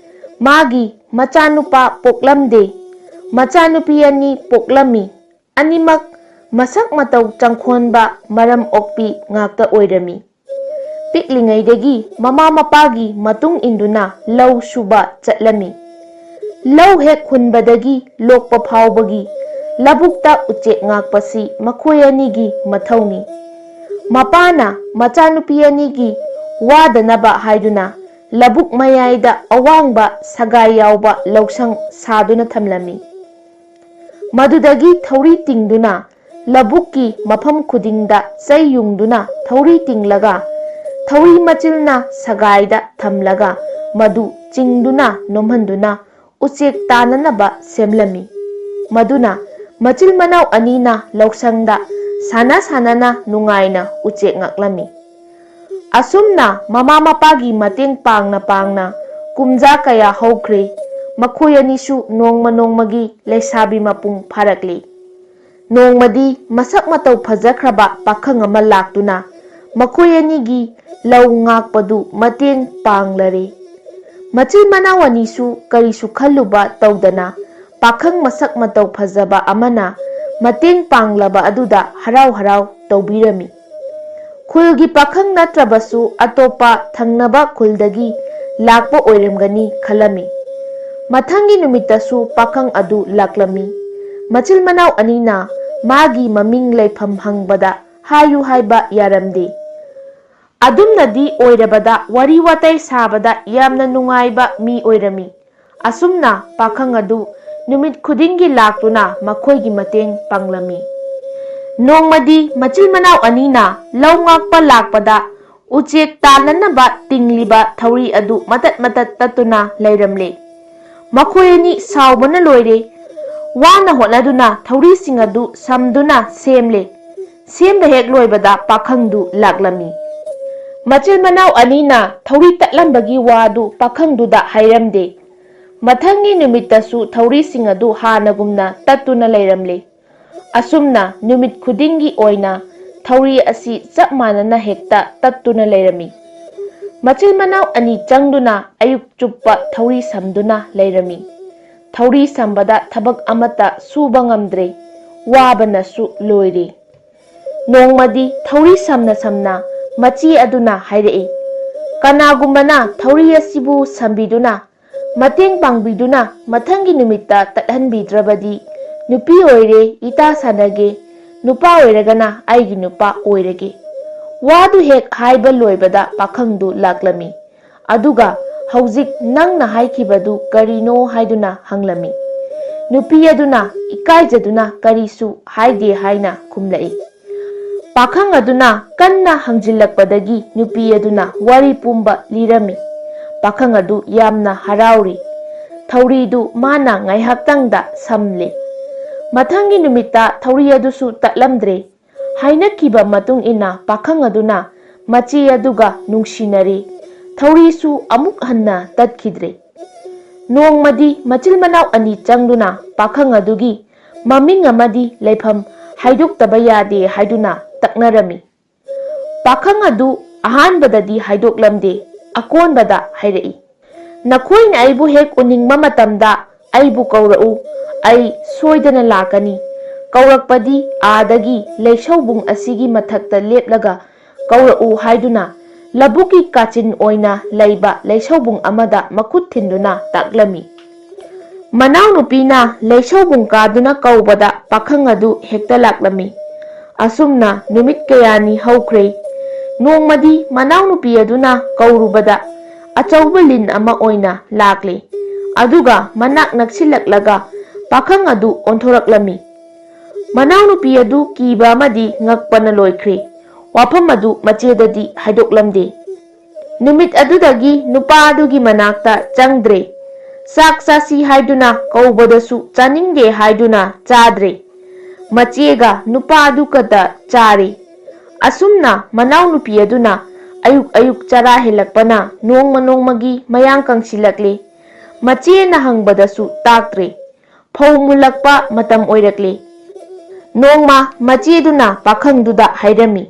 ꯃꯥꯒꯤ ꯃꯆꯥꯅꯨꯄꯥ ꯄꯣꯛꯂꯝꯗꯦ꯫ ꯃꯆꯥꯅꯨꯄꯤ ꯑꯅꯤ ꯄꯣꯛꯂꯝꯃꯤ꯫ ꯑꯅꯤꯃꯛ ꯃꯁꯛ ꯃꯇꯧ ꯆꯪꯈꯣꯟꯕ, ꯃꯔꯝ ꯑꯣꯛꯄꯤ ꯉꯥꯛꯇ ꯑꯣꯏꯔꯝꯃꯤ꯫ ꯄꯤꯛꯂꯤꯉꯩꯗꯒꯤ ꯃꯃꯥ ꯃꯄꯥꯒꯤ ꯃꯇꯨꯡ ꯏꯟꯗꯨꯅ ꯂꯧ ꯁꯨꯕ ꯆꯠꯂꯝꯃꯤ꯫ ꯂꯧ ꯍꯦꯛ ꯍꯨꯟꯕꯗꯒꯤ ꯂꯣꯛꯄ ꯐꯥꯎꯕꯒꯤ ꯂꯧꯕꯨꯛꯇ ꯎꯆꯦꯛ ꯉꯥꯛꯄꯁꯤ ꯃꯈꯣꯏ ꯑꯅꯤꯒꯤ ꯃꯊꯧꯅꯤ꯫ ꯃꯄꯥꯅ ꯃꯆꯥꯅꯨꯄꯤ ꯑꯅꯤꯒꯤ ꯋꯥꯗꯅꯕ ꯍꯥꯏꯗꯨꯅ ꯂꯧꯕꯨꯛ ꯃꯌꯥꯏꯗ ꯑꯋꯥꯡꯕ ꯁꯒꯥꯏ ꯌꯥꯎꯕ ꯂꯧꯁꯪ ꯁꯥꯗꯨꯅ ꯊꯝꯂꯝꯃꯤ꯫ ꯃꯗꯨꯗꯒꯤ ꯊꯧꯔꯤ ꯇꯤꯡꯗꯨꯅ ꯂꯧꯕꯨꯛꯀꯤ ꯃꯐꯝ ꯈꯨꯗꯤꯡꯗ ꯆꯩ ꯌꯨꯡꯗꯨꯅ ꯊꯧꯔꯤ ꯇꯤꯡꯂꯒ, ꯊꯧꯔꯤ ꯃꯆꯤꯜꯅ ꯁꯒꯥꯏꯗ ꯊꯝꯂꯒ ꯃꯗꯨ ꯆꯤꯡꯗꯨꯅ ꯅꯣꯝꯍꯟꯗꯨꯅ ꯎꯆꯦꯛ ꯇꯥꯅꯅꯕ ꯁꯦꯝꯂꯝꯃꯤ꯫ ꯃꯗꯨꯅ ꯃꯆꯤꯜ ꯃꯅꯥꯎ ꯑꯅꯤꯅ ꯂꯧꯁꯪꯗ ꯁꯥꯟꯅ ꯁꯥꯟꯅꯅ ꯅꯨꯡꯉꯥꯏꯅ ꯎꯆꯦꯛ ꯉꯥꯛꯂꯝꯃꯤ꯫ ꯑꯁꯨꯝꯅ ꯃꯃꯥ ꯃꯄꯥꯒꯤ ꯃꯇꯦꯡ ꯄꯥꯡꯅ ꯄꯥꯡꯅ ꯀꯨꯝꯖꯥ ꯀꯌꯥ ꯍꯧꯈ꯭ꯔꯦ꯫ ꯃꯈꯣꯏ ꯑꯅꯤꯁꯨ ꯅꯣꯡꯃ ꯅꯣꯡꯃꯒꯤ ꯂꯩꯁꯥꯕꯤ ꯃꯄꯨꯡ ꯐꯥꯔꯛꯂꯤ꯫ ꯅꯣꯡꯃꯗꯤ ꯃꯁꯛ ꯃꯇꯧ ꯐꯖꯈ꯭ꯔꯕ ꯄꯥꯈꯪ ꯑꯃ ꯂꯥꯛꯇꯨꯅ ꯃꯈꯣꯏ ꯑꯅꯤꯒꯤ ꯂꯧ ꯉꯥꯛꯄꯗꯨ ꯃꯇꯦꯡ ꯄꯥꯡꯂꯔꯦ꯫ ꯃꯆꯤꯟ ꯃꯅꯥꯎ ꯑꯅꯤꯁꯨ ꯀꯔꯤꯁꯨ ꯈꯜꯂꯨꯕ ꯇꯧꯗꯅ ꯄꯥꯈꯪ ꯃꯁꯛ ꯃꯇꯧ ꯐꯖꯕ ꯑꯃꯅ ꯃꯇꯦꯡ ꯄꯥꯡꯂꯕ ꯑꯗꯨꯗ ꯍꯔꯥꯎ ꯍꯔꯥꯎ ꯇꯧꯕꯤꯔꯝꯃꯤ꯫ ꯈꯨꯜꯒꯤ ꯄꯥꯈꯪ ꯅꯠꯇ꯭ꯔꯕꯁꯨ ꯑꯇꯣꯞꯄ ꯊꯪꯅꯕ ꯈꯨꯜꯗꯒꯤ ꯂꯥꯛꯄ ꯑꯣꯏꯔꯝꯒꯅꯤ ꯈꯜꯂꯝꯃꯤ꯫ ꯃꯊꯪꯒꯤ ꯅꯨꯃꯤꯠꯇꯁꯨ ꯄꯥꯈꯪ ꯑꯗꯨ ꯂꯥꯛꯂꯝꯃꯤ꯫ ꯃꯆꯤꯜ ꯃꯅꯥꯎ ꯑꯅꯤꯅ ꯃꯥꯒꯤ ꯃꯃꯤꯡ ꯂꯩꯐꯝ ꯍꯪꯕꯗ ꯍꯥꯏꯌꯨ ꯍꯥꯏꯕ ꯌꯥꯔꯝꯗꯦ꯫ ꯑꯗꯨꯝꯅꯗꯤ ꯑꯣꯏꯔꯕꯗ ꯋꯥꯔꯤ ꯋꯥꯇꯥꯏ ꯁꯥꯕꯗ ꯌꯥꯝꯅ ꯅꯨꯡꯉꯥꯏꯕ ꯃꯤ ꯑꯣꯏꯔꯝꯃꯤ꯫ ꯑꯁꯨꯝꯅ ꯄꯥꯈꯪ ꯑꯗꯨ ꯅꯨꯃꯤꯠ ꯈꯨꯗꯤꯡꯒꯤ ꯂꯥꯛꯇꯨꯅ ꯃꯈꯣꯏꯒꯤ ꯃꯇꯦꯡ ꯄꯥꯡꯂꯝꯃꯤ꯫ ꯅꯣꯡꯃꯗꯤ ꯃꯆꯤꯜ ꯃꯅꯥꯎ ꯑꯅꯤꯅ ꯂꯧ ꯉꯥꯛꯄ ꯂꯥꯛꯄꯗ ꯎꯆꯦꯛ ꯇꯥꯟꯅꯅꯕ ꯇꯤꯡꯂꯤꯕ ꯊꯧꯔꯤ ꯑꯗꯨ ꯃꯇꯠ ꯃꯇꯠ ꯇꯠꯇꯨꯅ ꯂꯩꯔꯝꯂꯦ꯫ ꯃꯈꯣꯏ ꯑꯅꯤ ꯁꯥꯎꯕꯅ ꯂꯣꯏꯔꯦ꯫ ꯋꯥꯅ ꯍꯣꯠꯅꯗꯨꯅ ꯊꯧꯔꯤꯁꯤꯡ ꯑꯗꯨ ꯁꯝꯗꯨꯅ ꯁꯦꯝꯂꯦ꯫ ꯁꯦꯝꯕ ꯍꯦꯛ ꯂꯣꯏꯕꯗ ꯄꯥꯈꯪꯗꯨ ꯂꯥꯛꯂꯝꯃꯤ꯫ ꯃꯆꯤꯜ ꯃꯅꯥꯎ ꯑꯅꯤꯅ ꯊꯧꯔꯤ ꯇꯠꯂꯝꯕꯒꯤ ꯋꯥꯗꯨ ꯄꯥꯈꯪꯗꯨꯗ ꯍꯥꯏꯔꯝꯗꯦ꯫ ꯃꯊꯪꯒꯤ ꯅꯨꯃꯤꯠꯇꯁꯨ ꯊꯧꯔꯤꯁꯤꯡ ꯑꯗꯨ ꯍꯥꯟꯅꯒꯨꯝꯅ ꯇꯠꯇꯨꯅ ꯂꯩꯔꯝꯂꯦ꯫ ꯑꯁꯨꯝꯅ ꯅꯨꯃꯤꯠ ꯈꯨꯗꯤꯡꯒꯤ ꯑꯣꯏꯅ ꯊꯧꯔꯤ ꯑꯁꯤ ꯆꯞ ꯃꯥꯟꯅꯅ ꯍꯦꯛꯇ ꯇꯠꯇꯨꯅ ꯂꯩꯔꯝꯃꯤ꯫ ꯃꯆꯤꯜ ꯃꯅꯥꯎ ꯑꯅꯤ ꯆꯪꯗꯨꯅ ꯑꯌꯨꯛ ꯆꯨꯞꯄ ꯊꯧꯔꯤ ꯁꯝꯗꯨꯅ ꯂꯩꯔꯝꯃꯤ꯫ ꯊꯧꯔꯤ ꯁꯝꯕꯗ ꯊꯕꯛ ꯑꯃꯠꯇ ꯁꯨꯕ ꯉꯝꯗ꯭ꯔꯦ꯫ ꯋꯥꯕꯅꯁꯨ ꯂꯣꯏꯔꯦ꯫ ꯅꯣꯡꯃꯗꯤ ꯊꯧꯔꯤ ꯁꯝꯅ ꯁꯝꯅ ꯃꯆꯦ ꯑꯗꯨꯅ ꯍꯥꯏꯔꯛꯏ, "ꯀꯅꯥꯒꯨꯝꯕꯅ ꯊꯧꯔꯤ ꯑꯁꯤꯕꯨ ꯁꯝꯕꯤꯗꯨꯅ, ꯃꯇꯦꯡ ꯄꯥꯡꯕꯤꯗꯨꯅ ꯃꯊꯪꯒꯤ ꯅꯨꯃꯤꯠꯇ ꯇꯠꯍꯟꯕꯤꯗ꯭ꯔꯕꯗꯤ, ꯅꯨꯄꯤ ꯑꯣꯏꯔꯦ ꯏꯇꯥ ꯁꯥꯟꯅꯒꯦ, ꯅꯨꯄꯥ ꯑꯣꯏꯔꯒꯅ ꯑꯩꯒꯤ ꯅꯨꯄꯥ ꯑꯣꯏꯔꯒꯦ"꯫ ꯋꯥꯗꯨ ꯍꯦꯛ ꯍꯥꯏꯕ ꯂꯣꯏꯕꯗ ꯄꯥꯈꯪꯗꯨ ꯂꯥꯛꯂꯝꯃꯤ꯫ ꯑꯗꯨꯒ ꯍꯧꯖꯤꯛ ꯅꯪꯅ ꯍꯥꯏꯈꯤꯕꯗꯨ ꯀꯔꯤꯅꯣ ꯍꯥꯏꯗꯨꯅ ꯍꯪꯂꯝꯃꯤ꯫ ꯅꯨꯄꯤ ꯑꯗꯨꯅ ꯏꯀꯥꯏꯖꯗꯨꯅ ꯀꯔꯤꯁꯨ ꯍꯥꯏꯗꯦ ꯍꯥꯏꯅ ꯈꯨꯝꯂꯛꯏ꯫ ꯄꯥꯈꯪ ꯑꯗꯨꯅ ꯀꯟꯅ ꯍꯪꯖꯤꯜꯂꯛꯄꯗꯒꯤ ꯅꯨꯄꯤ ꯑꯗꯨꯅ ꯋꯥꯔꯤ ꯄꯨꯝꯕ ꯂꯤꯔꯝꯃꯤ꯫ ꯄꯥꯈꯪ ꯑꯗꯨ ꯌꯥꯝꯅ ꯍꯔꯥꯎꯔꯤ꯫ ꯊꯧꯔꯤꯗꯨ ꯃꯥꯅ ꯉꯥꯏꯍꯥꯛꯇꯪꯗ ꯁꯝꯂꯦ꯫ ꯃꯊꯪꯒꯤ ꯅꯨꯃꯤꯠꯇ ꯊꯧꯔꯤ ꯑꯗꯨꯁꯨ ꯇꯠꯂꯝꯗ꯭ꯔꯦ꯫ ꯍꯥꯏꯅꯈꯤꯕ ꯃꯇꯨꯡ ꯏꯟꯅ ꯄꯥꯈꯪ ꯑꯗꯨꯅ ꯃꯆꯦ ꯑꯗꯨꯒ ꯅꯨꯡꯁꯤꯅꯔꯦ꯫ ꯊꯧꯔꯤꯁꯨ ꯑꯃꯨꯛ ꯍꯟꯅ ꯇꯠꯈꯤꯗ꯭ꯔꯦ꯫ ꯅꯣꯡꯃꯗꯤ ꯃꯆꯤꯜ ꯃꯅꯥꯎ ꯑꯅꯤ ꯆꯪꯗꯨꯅ ꯄꯥꯈꯪ ꯑꯗꯨꯒꯤ ꯃꯃꯤꯡ ꯑꯃꯗꯤ ꯂꯩꯐꯝ ꯍꯥꯏꯗꯣꯛꯇꯕ ꯌꯥꯗꯦ ꯍꯥꯏꯗꯨꯅ ꯇꯛꯅꯔꯝꯃꯤ꯫ ꯄꯥꯈꯪ ꯑꯗꯨ ꯑꯍꯥꯟꯕꯗꯗꯤ ꯍꯥꯏꯗꯣꯛꯂꯝꯗꯦ, ꯑꯀꯣꯟꯕꯗ ꯍꯥꯏꯔꯛꯏ, "ꯅꯈꯣꯏꯅ ꯑꯩꯕꯨ ꯍꯦꯛ ꯎꯅꯤꯡꯕ ꯃꯇꯝꯗ ꯑꯩꯕꯨ ꯀꯧꯔꯛꯎ, ꯑꯩ ꯁꯣꯏꯗꯅ ꯂꯥꯛꯀꯅꯤ"꯫ ꯀꯧꯔꯛꯄꯗꯤ ꯑꯥꯗꯒꯤ ꯂꯩꯁꯧꯕꯨꯡ ꯑꯁꯤꯒꯤ ꯃꯊꯛꯇ ꯂꯦꯞꯂꯒ ꯀꯧꯔꯛꯎ ꯍꯥꯏꯗꯨꯅ ꯂꯧꯕꯨꯛꯀꯤ ꯀꯥꯆꯤꯟ ꯑꯣꯏꯅ ꯂꯩꯕ ꯂꯩꯁꯧꯕꯨꯡ ꯑꯃꯗ ꯃꯈꯨꯠ ꯊꯤꯟꯗꯨꯅ ꯇꯥꯛꯂꯝꯃꯤ꯫ ꯃꯅꯥꯎꯅꯨꯄꯤꯅ ꯂꯩꯁꯧꯕꯨꯡ ꯀꯥꯗꯨꯅ ꯀꯧꯕꯗ ꯄꯥꯈꯪ ꯑꯗꯨ ꯍꯦꯛꯇ ꯂꯥꯛꯂꯝꯃꯤ꯫ ꯑꯁꯨꯝꯅ ꯅꯨꯃꯤꯠ ꯀꯌꯥꯅꯤ ꯍꯧꯈ꯭ꯔꯦ꯫ ꯅꯣꯡꯃꯗꯤ ꯃꯅꯥꯎꯅꯨꯄꯤ ꯑꯗꯨꯅ ꯀꯧꯔꯨꯕꯗ ꯑꯆꯧꯕ ꯂꯤꯟ ꯑꯃ ꯑꯣꯏꯅ ꯂꯥꯛꯂꯦ꯫ ꯑꯗꯨꯒ ꯃꯅꯥꯛ ꯅꯛꯁꯤꯜꯂꯛꯂꯒ ꯄꯥꯈꯪ ꯑꯗꯨ ꯑꯣꯟꯊꯣꯔꯛꯂꯝꯃꯤ꯫ ꯃꯅꯥꯎꯅꯨꯄꯤ ꯑꯗꯨ ꯀꯤꯕ ꯑꯃꯗꯤ ꯉꯛꯄꯅ ꯂꯣꯏꯈ꯭ꯔꯦ꯫ ꯋꯥꯐꯝ ꯑꯗꯨ ꯃꯆꯦꯗꯗꯤ ꯍꯥꯏꯗꯣꯛꯂꯝꯗꯦ꯫ ꯅꯨꯃꯤꯠ ꯑꯗꯨꯗꯒꯤ ꯅꯨꯄꯥ ꯑꯗꯨꯒꯤ ꯃꯅꯥꯛꯇ ꯆꯪꯗ꯭ꯔꯦ꯫ ꯆꯥꯛ ꯆꯥꯁꯤ ꯍꯥꯏꯗꯨꯅ ꯀꯧꯕꯗꯁꯨ ꯆꯥꯅꯤꯡꯗꯦ ꯍꯥꯏꯗꯨꯅ ꯆꯥꯗ꯭ꯔꯦ꯫ ꯃꯆꯦꯒ ꯅꯨꯄꯥ ꯑꯗꯨ ꯈꯛꯇ ꯆꯥꯔꯦ꯫ ꯑꯁꯨꯝꯅ ꯃꯅꯥꯎꯅꯨꯄꯤ ꯑꯗꯨꯅ ꯑꯌꯨꯛ ꯑꯌꯨꯛ ꯆꯔꯥ ꯍꯦꯜꯂꯛꯄꯅ ꯅꯣꯡꯃ ꯅꯣꯡꯃꯒꯤ ꯃꯌꯥꯡ ꯀꯪꯁꯤꯜꯂꯛꯂꯦ꯫ ꯃꯆꯦꯅ ꯍꯪꯕꯗꯁꯨ ꯇꯥꯛꯇ꯭ꯔꯦ꯫ ꯐꯧ ꯃꯨꯜꯂꯛꯄ ꯃꯇꯝ ꯑꯣꯏꯔꯛꯂꯦ꯫ ꯅꯣꯡꯃ ꯃꯆꯦꯗꯨꯅ ꯄꯥꯈꯪꯗꯨꯗ ꯍꯥꯏꯔꯝꯃꯤ,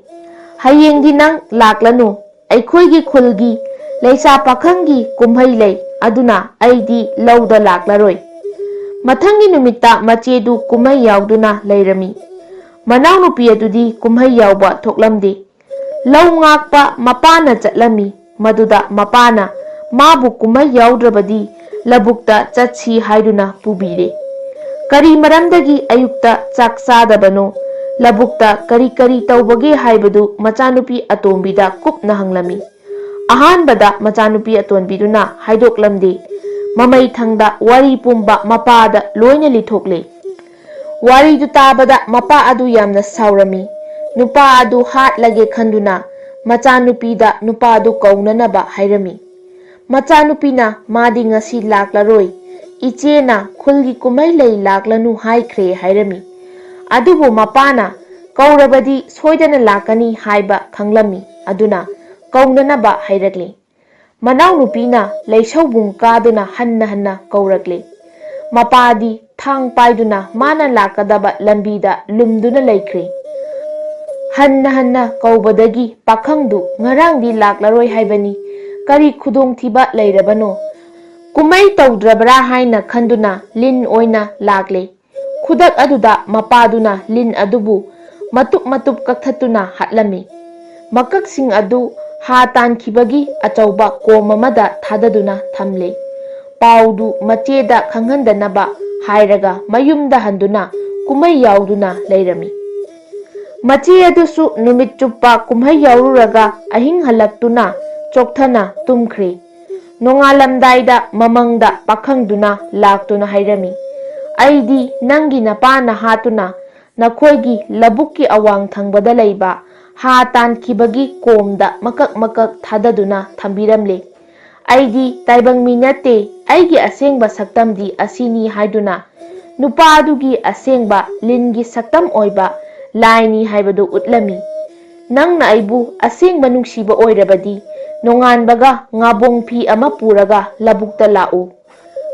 "ꯍꯌꯦꯡꯗꯤ ꯅꯪ ꯂꯥꯛꯂꯅꯨ꯫ ꯑꯩꯈꯣꯏꯒꯤ ꯈꯨꯜꯒꯤ ꯂꯩꯁꯥ ꯄꯥꯈꯪꯒꯤ ꯀꯨꯝꯍꯩ ꯂꯩ, ꯑꯗꯨꯅ ꯑꯩꯗꯤ ꯂꯧꯗ ꯂꯥꯛꯂꯔꯣꯏ"꯫ ꯃꯊꯪꯒꯤ ꯅꯨꯃꯤꯠꯇ ꯃꯆꯦꯗꯨ ꯀꯨꯝꯍꯩ ꯌꯥꯎꯗꯨꯅ ꯂꯩꯔꯝꯃꯤ꯫ ꯃꯅꯥꯎꯅꯨꯄꯤ ꯑꯗꯨꯗꯤ ꯀꯨꯝꯍꯩ ꯌꯥꯎꯕ ꯊꯣꯛꯂꯝꯗꯦ꯫ ꯂꯧ ꯉꯥꯛꯄ ꯃꯄꯥꯅ ꯆꯠꯂꯝꯃꯤ꯫ ꯃꯗꯨꯗ ꯃꯄꯥꯅ ꯃꯥꯕꯨ ꯀꯨꯝꯍꯩ ꯌꯥꯎꯗ꯭ꯔꯕꯗꯤ ꯂꯧꯕꯨꯛꯇ ꯆꯠꯁꯤ ꯍꯥꯏꯗꯨꯅ ꯄꯨꯕꯤꯔꯦ꯫ ꯀꯔꯤ ꯃꯔꯝꯗꯒꯤ ꯑꯌꯨꯛꯇ ꯆꯥꯛ ꯆꯥꯗꯕꯅꯣ, ꯂꯧꯕꯨꯛꯇ ꯀꯔꯤ ꯀꯔꯤ ꯇꯧꯕꯒꯦ ꯍꯥꯏꯕꯗꯨ ꯃꯆꯥꯅꯨꯄꯤ ꯑꯇꯣꯝꯕꯤꯗ ꯀꯨꯞꯅ ꯍꯪꯂꯝꯃꯤ꯫ ꯑꯍꯥꯟꯕꯗ ꯃꯆꯥꯅꯨꯄꯤ ꯑꯇꯣꯟꯕꯤꯗꯨꯅ ꯍꯥꯏꯗꯣꯛꯂꯝꯗꯦ꯫ ꯃꯃꯩ ꯊꯪꯗ ꯋꯥꯔꯤ ꯄꯨꯝꯕ ꯃꯄꯥꯗ ꯂꯣꯏꯅ ꯂꯤꯊꯣꯛꯂꯦ꯫ ꯋꯥꯔꯤꯗꯨ ꯇꯥꯕꯗ ꯃꯄꯥ ꯑꯗꯨ ꯌꯥꯝꯅ ꯁꯥꯎꯔꯝꯃꯤ꯫ ꯅꯨꯄꯥ ꯑꯗꯨ ꯍꯥꯠꯂꯒꯦ ꯈꯟꯗꯨꯅ ꯃꯆꯥꯅꯨꯄꯤꯗ ꯅꯨꯄꯥꯗꯨ ꯀꯧꯅꯅꯕ ꯍꯥꯏꯔꯝꯃꯤ꯫ ꯃꯆꯥꯅꯨꯄꯤꯅ ꯃꯥꯗꯤ ꯉꯁꯤ ꯂꯥꯛꯂꯔꯣꯏ, ꯏꯆꯦꯅ ꯈꯨꯜꯒꯤ ꯀꯨꯝꯍꯩ ꯂꯩ ꯂꯥꯛꯂꯅꯨ ꯍꯥꯏꯈ꯭ꯔꯦ ꯍꯥꯏꯔꯝꯃꯤ꯫ ꯑꯗꯨꯕꯨ ꯃꯄꯥꯅ ꯀꯧꯔꯕꯗꯤ ꯁꯣꯏꯗꯅ ꯂꯥꯛꯀꯅꯤ ꯍꯥꯏꯕ ꯈꯪꯂꯝꯃꯤ꯫ ꯑꯗꯨꯅ ꯀꯧꯅꯅꯕ ꯍꯥꯏꯔꯛꯂꯤ꯫ ꯃꯅꯥꯎꯅꯨꯄꯤꯅ ꯂꯩꯁꯧꯕꯨꯡ ꯀꯥꯗꯨꯅ ꯍꯟꯅ ꯍꯟꯅ ꯀꯧꯔꯛꯂꯦ꯫ ꯃꯄꯥꯗꯤ ꯊꯥꯡ ꯄꯥꯏꯗꯨꯅ ꯃꯥꯅ ꯂꯥꯛꯀꯗꯕ ꯂꯝꯕꯤꯗ ꯂꯨꯝꯗꯨꯅ ꯂꯩꯈ꯭ꯔꯦ꯫ ꯍꯟꯅ ꯍꯟꯅ ꯀꯧꯕꯗꯒꯤ ꯄꯥꯈꯪꯗꯨ ꯉꯔꯥꯡꯗꯤ ꯂꯥꯛꯂꯔꯣꯏ ꯍꯥꯏꯕꯅꯤ, ꯀꯔꯤ ꯈꯨꯗꯣꯡꯊꯤꯕ ꯂꯩꯔꯕꯅꯣ? ꯀꯨꯝꯍꯩ ꯇꯧꯗ꯭ꯔꯕ꯭ꯔꯥ ꯍꯥꯏꯅ ꯈꯟꯗꯨꯅ ꯂꯤꯟ ꯑꯣꯏꯅ ꯂꯥꯛꯂꯦ꯫ ꯈꯨꯗꯛ ꯑꯗꯨꯗ ꯃꯄꯥꯗꯨꯅ ꯂꯤꯟ ꯑꯗꯨꯕꯨ ꯃꯇꯨꯞ ꯃꯇꯨꯞ ꯀꯛꯊꯠꯇꯨꯅ ꯍꯥꯠꯂꯝꯃꯤ꯫ ꯃꯀꯛꯁꯤꯡ ꯑꯗꯨ ꯍꯥ ꯇꯥꯟꯈꯤꯕꯒꯤ ꯑꯆꯧꯕ ꯀꯣꯝ ꯑꯃꯗ ꯊꯥꯗꯗꯨꯅ ꯊꯝꯂꯦ꯫ ꯄꯥꯎꯗꯨ ꯃꯆꯦꯗ ꯈꯪꯍꯟꯗꯅꯕ ꯍꯥꯏꯔꯒ ꯃꯌꯨꯝꯗ ꯍꯟꯗꯨꯅ ꯀꯨꯝꯍꯩ ꯌꯥꯎꯗꯨꯅ ꯂꯩꯔꯝꯃꯤ꯫ ꯃꯆꯦ ꯑꯗꯨꯁꯨ ꯅꯨꯃꯤꯠ ꯆꯨꯞꯄ ꯀꯨꯝꯍꯩ ꯌꯥꯎꯔꯨꯔꯒ ꯑꯍꯤꯡ ꯍꯜꯂꯛꯇꯨꯅ ꯆꯣꯛꯊꯅ ꯇꯨꯝꯈ꯭ꯔꯦ꯫ ꯅꯣꯡꯉꯥꯜꯂꯝꯗꯥꯏꯗ ꯃꯃꯪꯗ ꯄꯥꯈꯪꯗꯨꯅ ꯂꯥꯛꯇꯨꯅ ꯍꯥꯏꯔꯝꯃꯤ, "ꯑꯩꯗꯤ ꯅꯪꯒꯤ ꯅꯄꯥꯅ ꯍꯥꯠꯇꯨꯅ ꯅꯈꯣꯏꯒꯤ ꯂꯧꯕꯨꯛꯀꯤ ꯑꯋꯥꯡ ꯊꯪꯕꯗ ꯂꯩꯕ ꯍꯥ ꯇꯥꯟꯈꯤꯕꯒꯤ ꯀꯣꯝꯗ ꯃꯀꯛ ꯃꯀꯛ ꯊꯥꯗꯗꯨꯅ ꯊꯝꯕꯤꯔꯝꯂꯦ꯫ ꯑꯩꯗꯤ ꯇꯥꯏꯕꯪ ꯃꯤ ꯅꯠꯇꯦ, ꯑꯩꯒꯤ ꯑꯁꯦꯡꯕ ꯁꯛꯇꯝꯗꯤ ꯑꯁꯤꯅꯤ" ꯍꯥꯏꯗꯨꯅ ꯅꯨꯄꯥ ꯑꯗꯨꯒꯤ ꯑꯁꯦꯡꯕ ꯂꯤꯟꯒꯤ ꯁꯛꯇꯝ ꯑꯣꯏꯕ ꯂꯥꯏꯅꯤ ꯍꯥꯏꯕꯗꯨ ꯎꯠꯂꯝꯃꯤ꯫ "ꯅꯪꯅ ꯑꯩꯕꯨ ꯑꯁꯦꯡꯕ ꯅꯨꯡꯁꯤꯕ ꯑꯣꯏꯔꯕꯗꯤ ꯅꯣꯡꯉꯥꯟꯕꯒ ꯉꯥꯕꯣꯡ ꯐꯤ ꯑꯃ ꯄꯨꯔꯒ ꯂꯧꯕꯨꯛꯇ ꯂꯥꯛꯎ꯫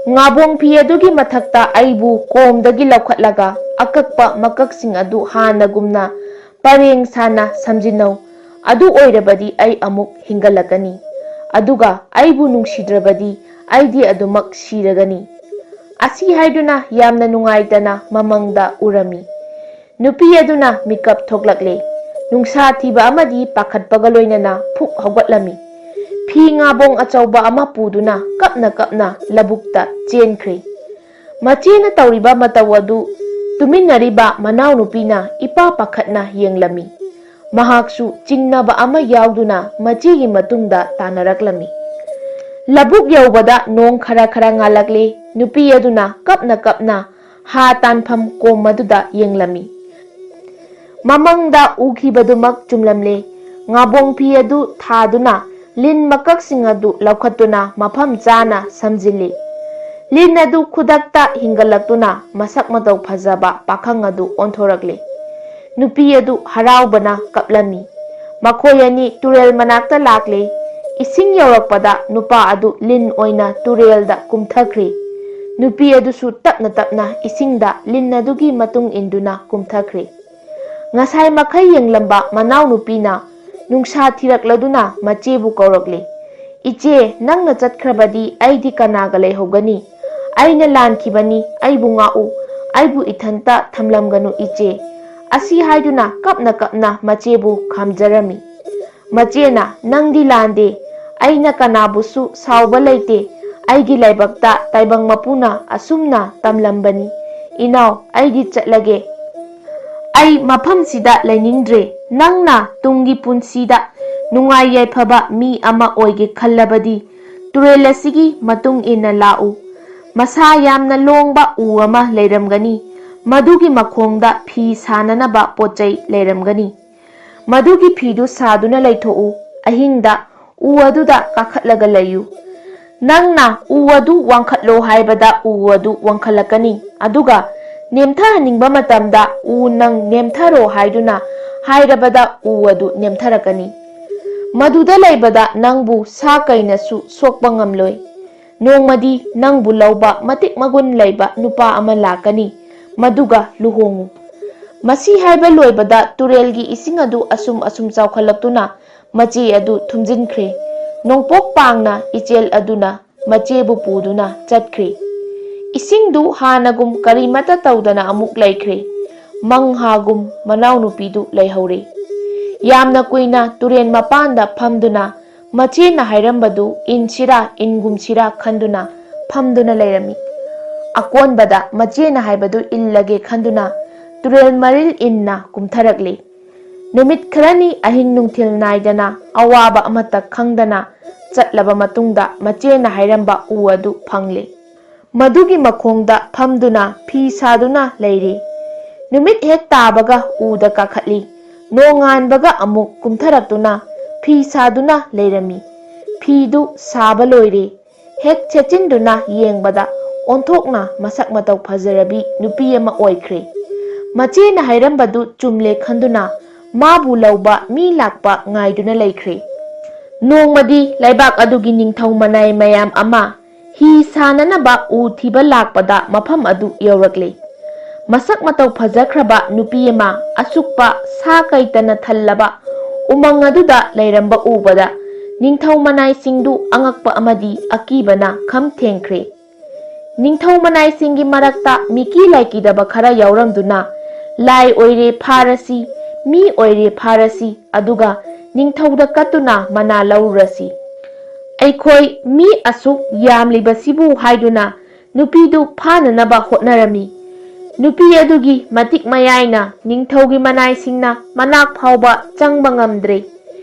ꯉꯥꯕꯣꯡ ꯐꯤ ꯑꯗꯨꯒꯤ ꯃꯊꯛꯇ ꯑꯩꯕꯨ ꯀꯣꯝꯗꯒꯤ ꯂꯧꯈꯠꯂꯒ ꯑꯀꯛꯄ ꯃꯀꯛꯁꯤꯡ ꯑꯗꯨ ꯍꯥꯟꯅꯒꯨꯝꯅ ꯄꯔꯦꯡ ꯁꯥꯅ ꯁꯝꯖꯤꯟꯅꯧ꯫ ꯑꯗꯨ ꯑꯣꯏꯔꯕꯗꯤ ꯑꯩ ꯑꯃꯨꯛ ꯍꯤꯡꯒꯠꯂꯛꯀꯅꯤ꯫ ꯑꯗꯨꯒ ꯑꯩꯕꯨ ꯅꯨꯡꯁꯤꯗ꯭ꯔꯕꯗꯤ ꯑꯩꯗꯤ ꯑꯗꯨꯃꯛ ꯁꯤꯔꯒꯅꯤ"꯫ ꯑꯁꯤ ꯍꯥꯏꯗꯨꯅ ꯌꯥꯝꯅ ꯅꯨꯡꯉꯥꯏꯇꯅ ꯃꯃꯪꯗ ꯎꯔꯝꯃꯤ꯫ ꯅꯨꯄꯤ ꯑꯗꯨꯅ ꯃꯤꯀꯞ ꯊꯣꯛꯂꯛꯂꯦ꯫ ꯅꯨꯡꯁꯥ ꯊꯤꯕ ꯑꯃꯗꯤ ꯄꯥꯈꯠꯄꯒ ꯂꯣꯏꯅꯅ ꯐꯨꯛ ꯍꯧꯒꯠꯂꯝꯃꯤ꯫ ꯐꯤ ꯉꯥꯕꯣꯡ ꯑꯆꯧꯕ ꯑꯃ ꯄꯨꯗꯨꯅ ꯀꯞꯅ ꯀꯞꯅ ꯂꯧꯕꯨꯛꯇ ꯆꯦꯟꯈ꯭ꯔꯦ꯫ ꯃꯆꯦꯅ ꯇꯧꯔꯤꯕ ꯃꯇꯧ ꯑꯗꯨ ꯇꯨꯃꯤꯟꯅꯔꯤꯕ ꯃꯅꯥꯎꯅꯨꯄꯤꯅ ꯏꯄꯥ ꯄꯥꯈꯠꯅ ꯌꯦꯡꯂꯝꯃꯤ꯫ ꯃꯍꯥꯛꯁꯨ ꯆꯤꯡꯅꯕ ꯑꯃ ꯌꯥꯎꯗꯨꯅ ꯃꯆꯦꯒꯤ ꯃꯇꯨꯡꯗ ꯇꯥꯟꯅꯔꯛꯂꯝꯃꯤ꯫ ꯂꯧꯕꯨꯛ ꯌꯧꯕꯗ ꯅꯣꯡ ꯈꯔ ꯈꯔ ꯉꯥꯜꯂꯛꯂꯦ꯫ ꯅꯨꯄꯤ ꯑꯗꯨꯅ ꯀꯞꯅ ꯀꯞꯅ ꯍꯥ ꯇꯥꯟꯐꯝ ꯀꯣꯝ ꯑꯗꯨꯗ ꯌꯦꯡꯂꯝꯃꯤ꯫ ꯃꯃꯪꯗ ꯎꯈꯤꯕꯗꯨꯃꯛ ꯆꯨꯝꯂꯝꯂꯦ꯫ ꯉꯥꯕꯣꯡ ꯐꯤ ꯑꯗꯨ ꯊꯥꯗꯨꯅ ꯂꯤꯟ ꯃꯀꯛꯁꯤꯡ ꯑꯗꯨ ꯂꯧꯈꯠꯇꯨꯅ ꯃꯐꯝ ꯆꯥꯅ ꯁꯝꯖꯤꯜꯂꯤ꯫ ꯂꯤꯟ ꯑꯗꯨ ꯈꯨꯗꯛꯇ ꯍꯤꯡꯒꯠꯂꯛꯇꯨꯅ ꯃꯁꯛ ꯃꯇꯧ ꯐꯖꯕ ꯄꯥꯈꯪ ꯑꯗꯨ ꯑꯣꯟꯊꯣꯔꯛꯂꯦ꯫ ꯅꯨꯄꯤ ꯑꯗꯨ ꯍꯔꯥꯎꯕꯅ ꯀꯞꯂꯝꯃꯤ꯫ ꯃꯈꯣꯏ ꯑꯅꯤ ꯇꯨꯔꯦꯜ ꯃꯅꯥꯛꯇ ꯂꯥꯛꯂꯦ꯫ ꯏꯁꯤꯡ ꯌꯧꯔꯛꯄꯗ ꯅꯨꯄꯥ ꯑꯗꯨ ꯂꯤꯟ ꯑꯣꯏꯅ ꯇꯨꯔꯦꯜꯗ ꯀꯨꯝꯊꯈ꯭ꯔꯦ꯫ ꯅꯨꯄꯤ ꯑꯗꯨꯁꯨ ꯇꯞꯅ ꯇꯞꯅ ꯏꯁꯤꯡꯗ ꯂꯤꯟ ꯑꯗꯨꯒꯤ ꯃꯇꯨꯡ ꯏꯟꯗꯨꯅ ꯀꯨꯝꯊꯈ꯭ꯔꯦ꯫ ꯉꯁꯥꯏ ꯃꯈꯩ ꯌꯦꯡꯂꯝꯕ ꯃꯅꯥꯎꯅꯨꯄꯤꯅ ꯅꯨꯡꯁꯥ ꯊꯤꯔꯛꯂꯗꯨꯅ ꯃꯆꯦꯕꯨ ꯀꯧꯔꯛꯂꯦ꯫ "ꯏꯆꯦ, ꯅꯪꯅ ꯆꯠꯈ꯭ꯔꯕꯗꯤ ꯑꯩꯗꯤ ꯀꯅꯥꯒ ꯂꯩꯍꯧꯒꯅꯤ? ꯑꯩꯅ ꯂꯥꯟꯈꯤꯕꯅꯤ, ꯑꯩꯕꯨ ꯉꯥꯛꯎ, ꯑꯩꯕꯨ ꯏꯊꯟꯇ ꯊꯝꯂꯝꯒꯅꯨ ꯏꯆꯦ"꯫ ꯑꯁꯤ ꯍꯥꯏꯗꯨꯅ ꯀꯞꯅ ꯀꯞꯅ ꯃꯆꯦꯕꯨ ꯈꯥꯝꯖꯔꯝꯃꯤ꯫ ꯃꯆꯦꯅ, "ꯅꯪꯗꯤ ꯂꯥꯟꯗꯦ, ꯑꯩꯅ ꯀꯅꯥꯕꯨꯁꯨ ꯁꯥꯎꯕ ꯂꯩꯇꯦ, ꯑꯩꯒꯤ ꯂꯥꯏꯕꯛꯇ ꯇꯥꯏꯕꯪ ꯃꯄꯨꯅ ꯑꯁꯨꯝꯅ ꯇꯝꯂꯝꯕꯅꯤ꯫ ꯏꯅꯥꯎ, ꯑꯩꯗꯤ ꯆꯠꯂꯒꯦ꯫ ꯑꯩ ꯃꯐꯝꯁꯤꯗ ꯂꯩꯅꯤꯡꯗ꯭ꯔꯦ꯫ ꯅꯪꯅ ꯇꯨꯡꯒꯤ ꯄꯨꯟꯁꯤꯗ ꯅꯨꯡꯉꯥꯏ ꯌꯥꯏꯐꯕ ꯃꯤ ꯑꯃ ꯑꯣꯏꯒꯦ ꯈꯜꯂꯕꯗꯤ ꯇꯨꯔꯦꯜ ꯑꯁꯤꯒꯤ ꯃꯇꯨꯡ ꯏꯟꯅ ꯂꯥꯛꯎ꯫ ꯃꯁꯥ ꯌꯥꯝꯅ ꯂꯣꯡꯕ ꯎ ꯑꯃ ꯂꯩꯔꯝꯒꯅꯤ꯫ ꯃꯗꯨꯒꯤ ꯃꯈꯣꯡꯗ ꯐꯤ ꯁꯥꯅꯅꯕ ꯄꯣꯠ ꯆꯩ ꯂꯩꯔꯝꯒꯅꯤ꯫ ꯃꯗꯨꯒꯤ ꯐꯤꯗꯨ ꯁꯥꯗꯨꯅ ꯂꯩꯊꯣꯛꯎ꯫ ꯑꯍꯤꯡꯗ ꯎ ꯑꯗꯨꯗ ꯀꯥꯈꯠꯂꯒ ꯂꯩꯌꯨ꯫ ꯅꯪꯅ ꯎ ꯑꯗꯨ ꯋꯥꯡꯈꯠꯂꯣ ꯍꯥꯏꯕꯗ ꯎ ꯑꯗꯨ ꯋꯥꯡꯈꯠꯂꯛꯀꯅꯤ, ꯑꯗꯨꯒ ꯅꯦꯝꯊꯍꯟꯅꯤꯡꯕ ꯃꯇꯝꯗ ꯎ ꯅꯪ ꯅꯦꯝꯊꯔꯣ ꯍꯥꯏꯗꯨꯅ ꯍꯥꯏꯔꯕꯗ ꯎ ꯑꯗꯨ ꯅꯦꯝꯊꯔꯛꯀꯅꯤ꯫ ꯃꯗꯨꯗ ꯂꯩꯕꯗ ꯅꯪꯕꯨ ꯁꯥ ꯀꯩꯅꯁꯨ ꯁꯣꯛꯄ ꯉꯝꯂꯣꯏ꯫ ꯅꯣꯡꯃꯗꯤ ꯅꯪꯕꯨ ꯂꯧꯕ ꯃꯇꯤꯛ ꯃꯒꯨꯟ ꯂꯩꯕ ꯅꯨꯄꯥ ꯑꯃ ꯂꯥꯛꯀꯅꯤ, ꯃꯗꯨꯒ ꯂꯨꯍꯣꯡꯉꯨ"꯫ ꯃꯁꯤ ꯍꯥꯏꯕ ꯂꯣꯏꯕꯗ ꯇꯨꯔꯦꯜꯒꯤ ꯏꯁꯤꯡ ꯑꯗꯨ ꯑꯁꯨꯝ ꯑꯁꯨꯝ ꯆꯥꯎꯈꯠꯂꯛꯇꯨꯅ ꯃꯆꯦ ꯑꯗꯨ ꯊꯨꯝꯖꯤꯟꯈ꯭ꯔꯦ꯫ ꯅꯣꯡꯄꯣꯛ ꯄꯥꯡꯅ ꯏꯆꯦꯜ ꯑꯗꯨꯅ ꯃꯆꯦꯕꯨ ꯄꯨꯗꯨꯅ ꯆꯠꯈ꯭ꯔꯦ꯫ ꯏꯁꯤꯡꯗꯨ ꯍꯥꯟꯅꯒꯨꯝ ꯀꯔꯤꯃꯠꯇ ꯇꯧꯗꯅ ꯑꯃꯨꯛ ꯂꯩꯈ꯭ꯔꯦ꯫ ꯃꯪ ꯍꯥꯒꯨꯝ ꯃꯅꯥꯎꯅꯨꯄꯤꯗꯨ ꯂꯩꯍꯧꯔꯦ꯫ ꯌꯥꯝꯅ ꯀꯨꯏꯅ ꯇꯨꯔꯦꯜ ꯃꯄꯥꯟꯗ ꯐꯝꯗꯨꯅ ꯃꯆꯦꯅ ꯍꯥꯏꯔꯝꯕꯗꯨ ꯏꯟꯁꯤꯔꯥ ꯏꯟꯒꯨꯝꯁꯤꯔꯥ ꯈꯟꯗꯨꯅ ꯐꯝꯗꯨꯅ ꯂꯩꯔꯝꯃꯤ꯫ ꯑꯀꯣꯟꯕꯗ ꯃꯆꯦꯅ ꯍꯥꯏꯕꯗꯨ ꯏꯜꯂꯒꯦ ꯈꯟꯗꯨꯅ ꯇꯨꯔꯦꯜ ꯃꯔꯤꯜ ꯏꯟꯅ ꯀꯨꯝꯊꯔꯛꯂꯤ꯫ ꯅꯨꯃꯤꯠ ꯈꯔꯅꯤ ꯑꯍꯤꯡ ꯅꯨꯡꯊꯤꯜ ꯅꯥꯏꯗꯅ ꯑꯋꯥꯕ ꯑꯃꯠꯇ ꯈꯪꯗꯅ ꯆꯠꯂꯕ ꯃꯇꯨꯡꯗ ꯃꯆꯦꯅ ꯍꯥꯏꯔꯝꯕ ꯎ ꯑꯗꯨ ꯐꯪꯂꯦ꯫ ꯃꯗꯨꯒꯤ ꯃꯈꯣꯡꯗ ꯐꯝꯗꯨꯅ ꯐꯤ ꯁꯥꯗꯨꯅ ꯂꯩꯔꯤ꯫ ꯅꯨꯃꯤꯠ ꯍꯦꯛ ꯇꯥꯕꯒ ꯎꯗ ꯀꯥꯈꯠꯂꯤ꯫ ꯅꯣꯡꯉꯥꯟꯕꯒ ꯑꯃꯨꯛ ꯀꯨꯝꯊꯔꯛꯇꯨꯅ ꯐꯤ ꯁꯥꯗꯨꯅ ꯂꯩꯔꯝꯃꯤ꯫ ꯐꯤꯗꯨ ꯁꯥꯕ ꯂꯣꯏꯔꯦ꯫ ꯍꯦꯛ ꯁꯦꯠꯆꯤꯟꯗꯨꯅ ꯌꯦꯡꯕꯗ ꯑꯣꯟꯊꯣꯛꯅ ꯃꯁꯛ ꯃꯇꯧ ꯐꯖꯔꯕꯤ ꯅꯨꯄꯤ ꯑꯃ ꯑꯣꯏꯈ꯭ꯔꯦ꯫ ꯃꯆꯦꯅ ꯍꯥꯏꯔꯝꯕꯗꯨ ꯆꯨꯝꯂꯦ ꯈꯟꯗꯨꯅ ꯃꯥꯕꯨ ꯂꯧꯕ ꯃꯤ ꯂꯥꯛꯄ ꯉꯥꯏꯗꯨꯅ ꯂꯩꯈ꯭ꯔꯦ꯫ ꯅꯣꯡꯃꯗꯤ ꯂꯩꯕꯥꯛ ꯑꯗꯨꯒꯤ ꯅꯤꯡꯊꯧ ꯃꯅꯥꯏ ꯃꯌꯥꯝ ꯑꯃ ꯍꯤ ꯁꯥꯅꯅꯕ ꯎ ꯊꯤꯕ ꯂꯥꯛꯄꯗ ꯃꯐꯝ ꯑꯗꯨ ꯌꯧꯔꯛꯂꯦ꯫ ꯃꯁꯛ ꯃꯇꯧ ꯐꯖꯈ꯭ꯔꯕ ꯅꯨꯄꯤ ꯑꯃ ꯑꯁꯨꯛꯄ ꯁꯥ ꯀꯩꯇꯅ ꯊꯜꯂꯕ ꯎꯃꯪ ꯑꯗꯨꯗ ꯂꯩꯔꯝꯕ ꯎꯕꯗ ꯅꯤꯡꯊꯧ ꯃꯅꯥꯏꯁꯤꯡꯗꯨ ꯑꯉꯛꯄ ꯑꯃꯗꯤ ꯑꯀꯤꯕꯅ ꯈꯝ ꯊꯦꯡꯈ꯭ꯔꯦ꯫ ꯅꯤꯡꯊꯧ ꯃꯅꯥꯏꯁꯤꯡꯒꯤ ꯃꯔꯛꯇ ꯃꯤꯀꯤ ꯂꯥꯏꯀꯤꯗꯕ ꯈꯔ ꯌꯥꯎꯔꯝꯗꯨꯅ ꯂꯥꯏ ꯑꯣꯏꯔꯦ ꯐꯥꯔꯁꯤ, ꯃꯤ ꯑꯣꯏꯔꯦ ꯐꯥꯔꯁꯤ, ꯑꯗꯨꯒ ꯅꯤꯡꯊꯧꯗ ꯀꯠꯇꯨꯅ ꯃꯅꯥ ꯂꯧꯔꯨꯔꯁꯤ꯫ ꯑꯩꯈꯣꯏ ꯃꯤ ꯑꯁꯨꯛ ꯌꯥꯝꯂꯤꯕꯁꯤꯕꯨ ꯍꯥꯏꯗꯨꯅ ꯅꯨꯄꯤꯗꯨ ꯐꯥꯅꯅꯕ ꯍꯣꯠꯅꯔꯝꯃꯤ꯫ ꯅꯨꯄꯤ ꯑꯗꯨꯒꯤ ꯃꯇꯤꯛ ꯃꯌꯥꯏꯅ ꯅꯤꯡꯊꯧꯒꯤ ꯃꯅꯥꯏꯁꯤꯡꯅ ꯃꯅꯥꯛ ꯐꯥꯎꯕ ꯆꯪꯕ ꯉꯝꯗ꯭ꯔꯦ꯫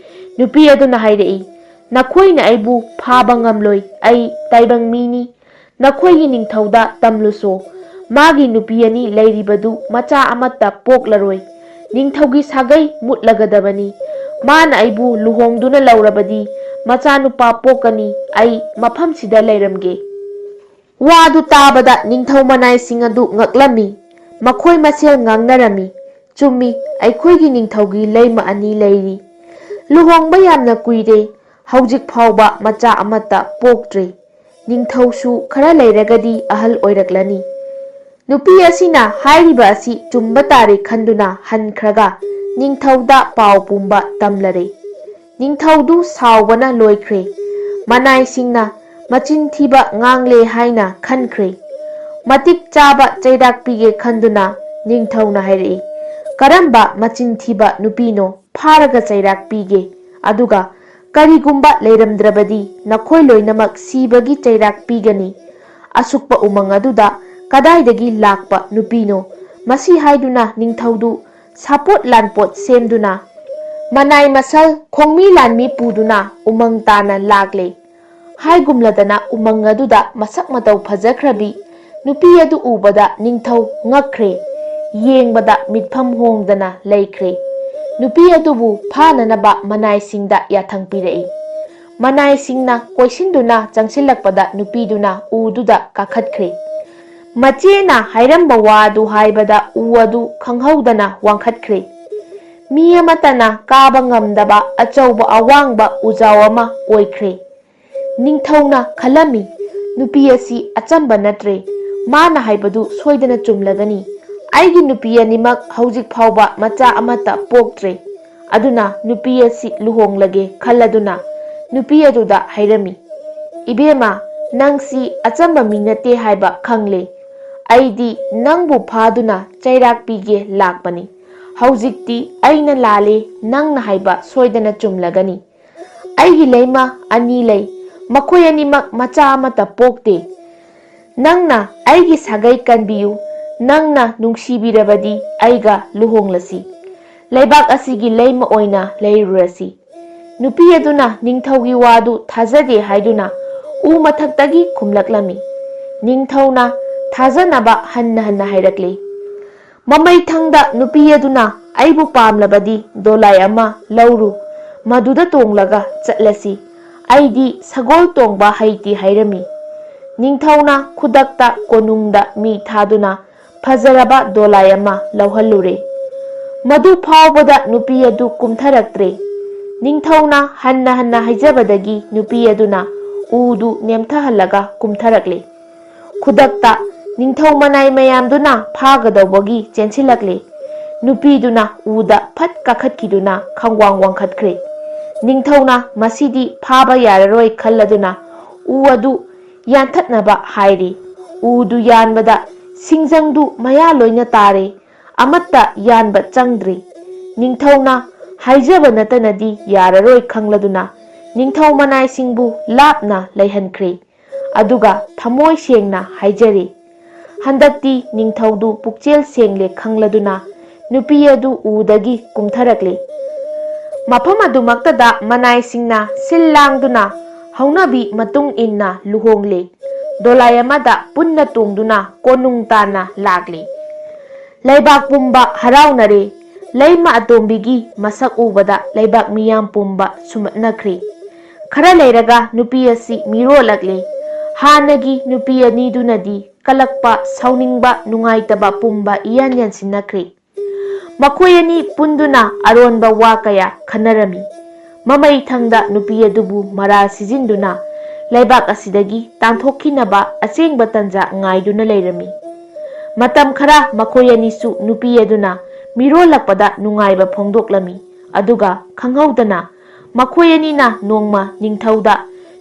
ꯅꯨꯄꯤ ꯑꯗꯨꯅ ꯍꯥꯏꯔꯛꯏ, "ꯅꯈꯣꯏꯅ ꯑꯩꯕꯨ ꯐꯥꯕ ꯉꯝꯂꯣꯏ, ꯑꯩ ꯇꯥꯏꯕꯪ ꯃꯤꯅꯤ꯫ ꯅꯈꯣꯏꯒꯤ ꯅꯤꯡꯊꯧꯗ ꯇꯝꯂꯨꯁꯣ꯫ ꯃꯥꯒꯤ ꯅꯨꯄꯤ ꯑꯅꯤ ꯂꯩꯔꯤꯕꯗꯨ ꯃꯆꯥ ꯑꯃꯠꯇ ꯄꯣꯛꯂꯔꯣꯏ꯫ ꯅꯤꯡꯊꯧꯒꯤ ꯁꯥꯒꯩ ꯃꯨꯠꯂꯒꯗꯕꯅꯤ꯫ ꯃꯥꯅ ꯑꯩꯕꯨ ꯂꯨꯍꯣꯡꯗꯨꯅ ꯂꯧꯔꯕꯗꯤ ꯃꯆꯥꯅꯨꯄꯥ ꯄꯣꯛꯀꯅꯤ꯫ ꯑꯩ ꯃꯐꯝꯁꯤꯗ ꯂꯩꯔꯝꯒꯦ"꯫ ꯋꯥꯗꯨ ꯇꯥꯕꯗ ꯅꯤꯡꯊꯧ ꯃꯅꯥꯏꯁꯤꯡ ꯑꯗꯨ ꯉꯛꯂꯝꯃꯤ꯫ ꯃꯈꯣꯏ ꯃꯁꯦꯜ ꯉꯥꯡꯅꯔꯝꯃꯤ, "ꯆꯨꯝꯃꯤ, ꯑꯩꯈꯣꯏꯒꯤ ꯅꯤꯡꯊꯧꯒꯤ ꯂꯩꯃ ꯑꯅꯤ ꯂꯩꯔꯤ꯫ ꯂꯨꯍꯣꯡꯕ ꯌꯥꯝꯅ ꯀꯨꯏꯔꯦ, ꯍꯧꯖꯤꯛ ꯐꯥꯎꯕ ꯃꯆꯥ ꯑꯃꯠꯇ ꯄꯣꯛꯇ꯭ꯔꯤ꯫ ꯅꯤꯡꯊꯧꯁꯨ ꯈꯔ ꯂꯩꯔꯒꯗꯤ ꯑꯍꯜ ꯑꯣꯏꯔꯛꯂꯅꯤ"꯫ ꯅꯨꯄꯤ ꯑꯁꯤꯅ ꯍꯥꯏꯔꯤꯕ ꯑꯁꯤ ꯆꯨꯝꯕ ꯇꯥꯔꯦ ꯈꯟꯗꯨꯅ ꯍꯟꯈ꯭ꯔꯒ ꯅꯤꯡꯊꯧꯗ ꯄꯥꯎ ꯄꯨꯝꯕ ꯇꯝꯂꯔꯦ꯫ ꯅꯤꯡꯊꯧꯗꯨ ꯁꯥꯎꯕꯅ ꯂꯣꯏꯈ꯭ꯔꯦ꯫ ꯃꯅꯥꯏꯁꯤꯡꯅ ꯃꯆꯤꯟ ꯊꯤꯕ ꯉꯥꯡꯂꯦ ꯍꯥꯏꯅ ꯈꯟꯈ꯭ꯔꯦ꯫ ꯃꯇꯤꯛ ꯆꯥꯕ ꯆꯩꯔꯥꯛ ꯄꯤꯒꯦ ꯈꯟꯗꯨꯅ ꯅꯤꯡꯊꯧꯅ ꯍꯥꯏꯔꯛꯏ, "ꯀꯔꯝꯕ ꯃꯆꯤꯟ ꯊꯤꯕ ꯅꯨꯄꯤꯅꯣ? ꯐꯥꯔꯒ ꯆꯩꯔꯥꯛ ꯄꯤꯒꯦ꯫ ꯑꯗꯨꯒ ꯀꯔꯤꯒꯨꯝꯕ ꯂꯩꯔꯝꯗ꯭ꯔꯕꯗꯤ ꯅꯈꯣꯏ ꯂꯣꯏꯅꯃꯛ ꯁꯤꯕꯒꯤ ꯆꯩꯔꯥꯛ ꯄꯤꯒꯅꯤ꯫ ꯑꯁꯨꯛꯄ ꯎꯃꯪ ꯑꯗꯨꯗ ꯀꯗꯥꯏꯗꯒꯤ ꯂꯥꯛꯄ ꯅꯨꯄꯤꯅꯣ? ꯃꯁꯤ ꯍꯥꯏꯗꯨꯅ ꯅꯤꯡꯊꯧꯗꯨ ꯁꯥꯄꯣꯠ ꯂꯥꯟꯄꯣꯠ ꯁꯦꯝꯗꯨꯅ ꯃꯅꯥꯏ ꯃꯁꯜ ꯈꯣꯡꯃꯤ ꯂꯥꯟꯃꯤ ꯄꯨꯗꯨꯅ ꯎꯃꯪ ꯇꯥꯅ ꯂꯥꯛꯂꯦ꯫ ꯍꯥꯏꯒꯨꯝꯂꯗꯅ ꯎꯃꯪ ꯑꯗꯨꯗ ꯃꯁꯛ ꯃꯇꯧ ꯐꯖꯈ꯭ꯔꯕꯤ ꯅꯨꯄꯤ ꯑꯗꯨ ꯎꯕꯗ ꯅꯤꯡꯊꯧ ꯉꯛꯈ꯭ꯔꯦ꯫ ꯌꯦꯡꯕꯗ ꯃꯤꯠꯐꯝ ꯍꯣꯡꯗꯅ ꯂꯩꯈ꯭ꯔꯦ꯫ ꯅꯨꯄꯤ ꯑꯗꯨꯕꯨ ꯐꯥꯅꯅꯕ ꯃꯅꯥꯏꯁꯤꯡꯗ ꯌꯥꯊꯪ ꯄꯤꯔꯛꯏ꯫ ꯃꯅꯥꯏꯁꯤꯡꯅ ꯀꯣꯏꯁꯤꯟꯗꯨꯅ ꯆꯪꯁꯤꯜꯂꯛꯄꯗ ꯅꯨꯄꯤꯗꯨꯅ ꯎꯗꯨꯗ ꯀꯥꯈꯠꯈ꯭ꯔꯦ꯫ ꯃꯆꯦꯅ ꯍꯥꯏꯔꯝꯕ ꯋꯥ ꯑꯗꯨ ꯍꯥꯏꯕꯗ ꯎ ꯑꯗꯨ ꯈꯪꯍꯧꯗꯅ ꯋꯥꯡꯈꯠꯈ꯭ꯔꯦ꯫ ꯃꯤ ꯑꯃꯠꯇꯅ ꯀꯥꯕ ꯉꯝꯗꯕ ꯑꯆꯧꯕ ꯑꯋꯥꯡꯕ ꯎꯖꯥꯎ ꯑꯃ ꯑꯣꯏꯈ꯭ꯔꯦ꯫ ꯅꯤꯡꯊꯧꯅ ꯈꯜꯂꯝꯃꯤ, "ꯅꯨꯄꯤ ꯑꯁꯤ ꯑꯆꯝꯕ ꯅꯠꯇ꯭ꯔꯦ꯫ ꯃꯥꯅ ꯍꯥꯏꯕꯗꯨ ꯁꯣꯏꯗꯅ ꯆꯨꯝꯂꯒꯅꯤ꯫ ꯑꯩꯒꯤ ꯅꯨꯄꯤ ꯑꯅꯤꯃꯛ ꯍꯧꯖꯤꯛ ꯐꯥꯎꯕ ꯃꯆꯥ ꯑꯃꯠꯇ ꯄꯣꯛꯇ꯭ꯔꯦ꯫ ꯑꯗꯨꯅ ꯅꯨꯄꯤ ꯑꯁꯤ ꯂꯨꯍꯣꯡꯂꯒꯦ" ꯈꯜꯂꯗꯨꯅ ꯅꯨꯄꯤ ꯑꯗꯨꯗ ꯍꯥꯏꯔꯝꯃꯤ, "ꯏꯕꯦꯝꯃ, ꯅꯪꯁꯤ ꯑꯆꯝꯕ ꯃꯤ ꯅꯠꯇꯦ ꯍꯥꯏꯕ ꯈꯪꯂꯦ꯫ ꯑꯩꯗꯤ ꯅꯪꯕꯨ ꯐꯥꯗꯨꯅ ꯆꯩꯔꯥꯛ ꯄꯤꯒꯦ ꯂꯥꯛꯄꯅꯤ꯫ ꯍꯧꯖꯤꯛꯇꯤ ꯑꯩꯅ ꯂꯥꯜꯂꯦ, ꯅꯪꯅ ꯍꯥꯏꯕ ꯁꯣꯏꯗꯅ ꯆꯨꯝꯂꯒꯅꯤ꯫ ꯑꯩꯒꯤ ꯂꯩꯃ ꯑꯅꯤ ꯂꯩ, ꯃꯈꯣꯏ ꯑꯅꯤꯃꯛ ꯃꯆꯥ ꯑꯃꯠꯇ ꯄꯣꯛꯇꯦ꯫ ꯅꯪꯅ ꯑꯩꯒꯤ ꯁꯥꯒꯩ ꯀꯟꯕꯤꯌꯨ, ꯅꯪꯅ ꯅꯨꯡꯁꯤꯕꯤꯔꯕꯗꯤ ꯑꯩꯒ ꯂꯨꯍꯣꯡꯂꯁꯤ꯫ ꯂꯩꯕꯥꯛ ꯑꯁꯤꯒꯤ ꯂꯩꯃ ꯑꯣꯏꯅ ꯂꯩꯔꯨꯔꯁꯤ"꯫ ꯅꯨꯄꯤ ꯑꯗꯨꯅ ꯅꯤꯡꯊꯧꯒꯤ ꯋꯥꯗꯨ ꯊꯥꯖꯗꯦ ꯍꯥꯏꯗꯨꯅ ꯎ ꯃꯊꯛꯇꯒꯤ ꯈꯨꯝꯂꯛꯂꯝꯃꯤ꯫ ꯅꯤꯡꯊꯧꯅ ꯊꯥꯖꯅꯕ ꯍꯟꯅ ꯍꯟꯅ ꯍꯥꯏꯔꯛꯂꯤ꯫ ꯃꯃꯩꯊꯪꯗ ꯅꯨꯄꯤ ꯑꯗꯨꯅ, "ꯑꯩꯕꯨ ꯄꯥꯝꯂꯕꯗꯤ ꯗꯣꯂꯥꯏ ꯑꯃ ꯂꯧꯔꯨ, ꯃꯗꯨꯗ ꯇꯣꯡꯂꯒ ꯆꯠꯂꯁꯤ꯫ ꯑꯩꯗꯤ ꯁꯒꯣꯜ ꯇꯣꯡꯕ ꯍꯩꯇꯦ" ꯍꯥꯏꯔꯝꯃꯤ꯫ ꯅꯤꯡꯊꯧꯅ ꯈꯨꯗꯛꯇ ꯀꯣꯅꯨꯡꯗ ꯃꯤ ꯊꯥꯗꯨꯅ ꯐꯖꯔꯕ ꯗꯣꯂꯥꯏ ꯑꯃ ꯂꯧꯍꯜꯂꯨꯔꯦ꯫ ꯃꯗꯨ ꯐꯥꯎꯕꯗ ꯅꯨꯄꯤ ꯑꯗꯨ ꯀꯨꯝꯊꯔꯛꯇ꯭ꯔꯦ꯫ ꯅꯤꯡꯊꯧꯅ ꯍꯟꯅ ꯍꯟꯅ ꯍꯥꯏꯖꯕꯗꯒꯤ ꯅꯨꯄꯤ ꯑꯗꯨꯅ ꯎꯗꯨ ꯅꯦꯝꯊꯍꯜꯂꯒ ꯀꯨꯝꯊꯔꯛꯂꯦ꯫ ꯈꯨꯗꯛꯇ ꯅꯤꯡꯊꯧ ꯃꯅꯥꯏ ꯃꯌꯥꯝꯗꯨꯅ ꯐꯥꯒꯗꯧꯕꯒꯤ ꯆꯦꯟꯁꯤꯜꯂꯛꯂꯦ꯫ ꯅꯨꯄꯤꯗꯨꯅ ꯎꯗ ꯐꯠ ꯀꯥꯈꯠꯈꯤꯗꯨꯅ ꯈꯪꯋꯥꯡ ꯋꯥꯡꯈꯠꯈ꯭ꯔꯦ꯫ ꯅꯤꯡꯊꯧꯅ ꯃꯁꯤꯗꯤ ꯐꯥꯕ ꯌꯥꯔꯔꯣꯏ ꯈꯜꯂꯗꯨꯅ ꯎ ꯑꯗꯨ ꯌꯥꯟꯊꯠꯅꯕ ꯍꯥꯏꯔꯤ꯫ ꯎꯗꯨ ꯌꯥꯟꯕꯗ ꯁꯤꯡꯖꯪꯗꯨ ꯃꯌꯥ ꯂꯣꯏꯅ ꯇꯥꯔꯦ꯫ ꯑꯃꯠꯇ ꯌꯥꯟꯕ ꯆꯪꯗ꯭ꯔꯤ꯫ ꯅꯤꯡꯊꯧꯅ ꯍꯥꯏꯖꯕ ꯅꯠꯇꯅꯗꯤ ꯌꯥꯔꯔꯣꯏ ꯈꯪꯂꯗꯨꯅ ꯅꯤꯡꯊꯧ ꯃꯅꯥꯏꯁꯤꯡꯕꯨ ꯂꯥꯞꯅ ꯂꯩꯍꯟꯈ꯭ꯔꯦ꯫ ꯑꯗꯨꯒ ꯊꯃꯣꯏ ꯁꯦꯡꯅ ꯍꯥꯏꯖꯔꯤ, ꯍꯟꯗꯛꯇꯤ ꯅꯤꯡꯊꯧꯗꯨ ꯄꯨꯛꯆꯦꯜ ꯁꯦꯡꯂꯦ ꯈꯪꯂꯗꯨꯅ ꯅꯨꯄꯤ ꯑꯗꯨ ꯎꯗꯒꯤ ꯀꯨꯝꯊꯔꯛꯂꯤ꯫ ꯃꯐꯝ ꯑꯗꯨꯃꯛꯇꯗ ꯃꯅꯥꯏꯁꯤꯡꯅ ꯁꯤꯜ ꯂꯥꯡꯗꯨꯅ ꯍꯧꯅꯕꯤ ꯃꯇꯨꯡ ꯏꯟꯅ ꯂꯨꯍꯣꯡꯂꯦ꯫ ꯗꯣꯂꯥꯏ ꯑꯃꯗ ꯄꯨꯟꯅ ꯇꯣꯡꯗꯨꯅ ꯀꯣꯅꯨꯡ ꯇꯥꯟꯅ ꯂꯥꯛꯂꯤ꯫ ꯂꯩꯕꯥꯛ ꯄꯨꯝꯕ ꯍꯔꯥꯎꯅꯔꯦ꯫ ꯂꯩꯃ ꯑꯇꯣꯝꯕꯤꯒꯤ ꯃꯁꯛ ꯎꯕꯗ ꯂꯩꯕꯥꯛ ꯃꯤꯌꯥꯝ ꯄꯨꯝꯕ ꯁꯨꯝꯍꯠꯅꯈ꯭ꯔꯦ꯫ ꯈꯔ ꯂꯩꯔꯒ ꯅꯨꯄꯤ ꯑꯁꯤ ꯃꯤꯔꯣꯜꯂꯛꯂꯦ꯫ ꯍꯥꯟꯅꯒꯤ ꯅꯨꯄꯤ ꯑꯅꯤꯗꯨꯅꯗꯤ ꯀꯂꯛꯄ, ꯁꯥꯎꯅꯤꯡꯕ, ꯅꯨꯡꯉꯥꯏꯇꯕ ꯄꯨꯝꯕ ꯏꯌꯥꯟ ꯌꯥꯟꯁꯤꯟꯅꯈ꯭ꯔꯦ꯫ ꯃꯈꯣꯏ ꯑꯅꯤ ꯄꯨꯟꯗꯨꯅ ꯑꯔꯣꯟꯕ ꯋꯥ ꯀꯌꯥ ꯈꯟꯅꯔꯝꯃꯤ꯫ ꯃꯃꯩ ꯊꯪꯗ ꯅꯨꯄꯤ ꯑꯗꯨꯕꯨ ꯃꯔꯥ ꯁꯤꯖꯤꯟꯗꯨꯅ ꯂꯩꯕꯥꯛ ꯑꯁꯤꯗꯒꯤ ꯇꯥꯟꯊꯣꯛꯈꯤꯅꯕ ꯑꯆꯦꯡꯕ ꯇꯟꯖꯥ ꯉꯥꯏꯗꯨꯅ ꯂꯩꯔꯝꯃꯤ꯫ ꯃꯇꯝ ꯈꯔ ꯃꯈꯣꯏ ꯑꯅꯤꯁꯨ ꯅꯨꯄꯤ ꯑꯗꯨꯅ ꯃꯤꯔꯣꯜꯂꯛꯄꯗ ꯅꯨꯡꯉꯥꯏꯕ ꯐꯣꯡꯗꯣꯛꯂꯝꯃꯤ꯫ ꯑꯗꯨꯒ ꯈꯪꯍꯧꯗꯅ ꯃꯈꯣꯏ ꯑꯅꯤꯅ ꯅꯣꯡꯃ ꯅꯤꯡꯊꯧꯗ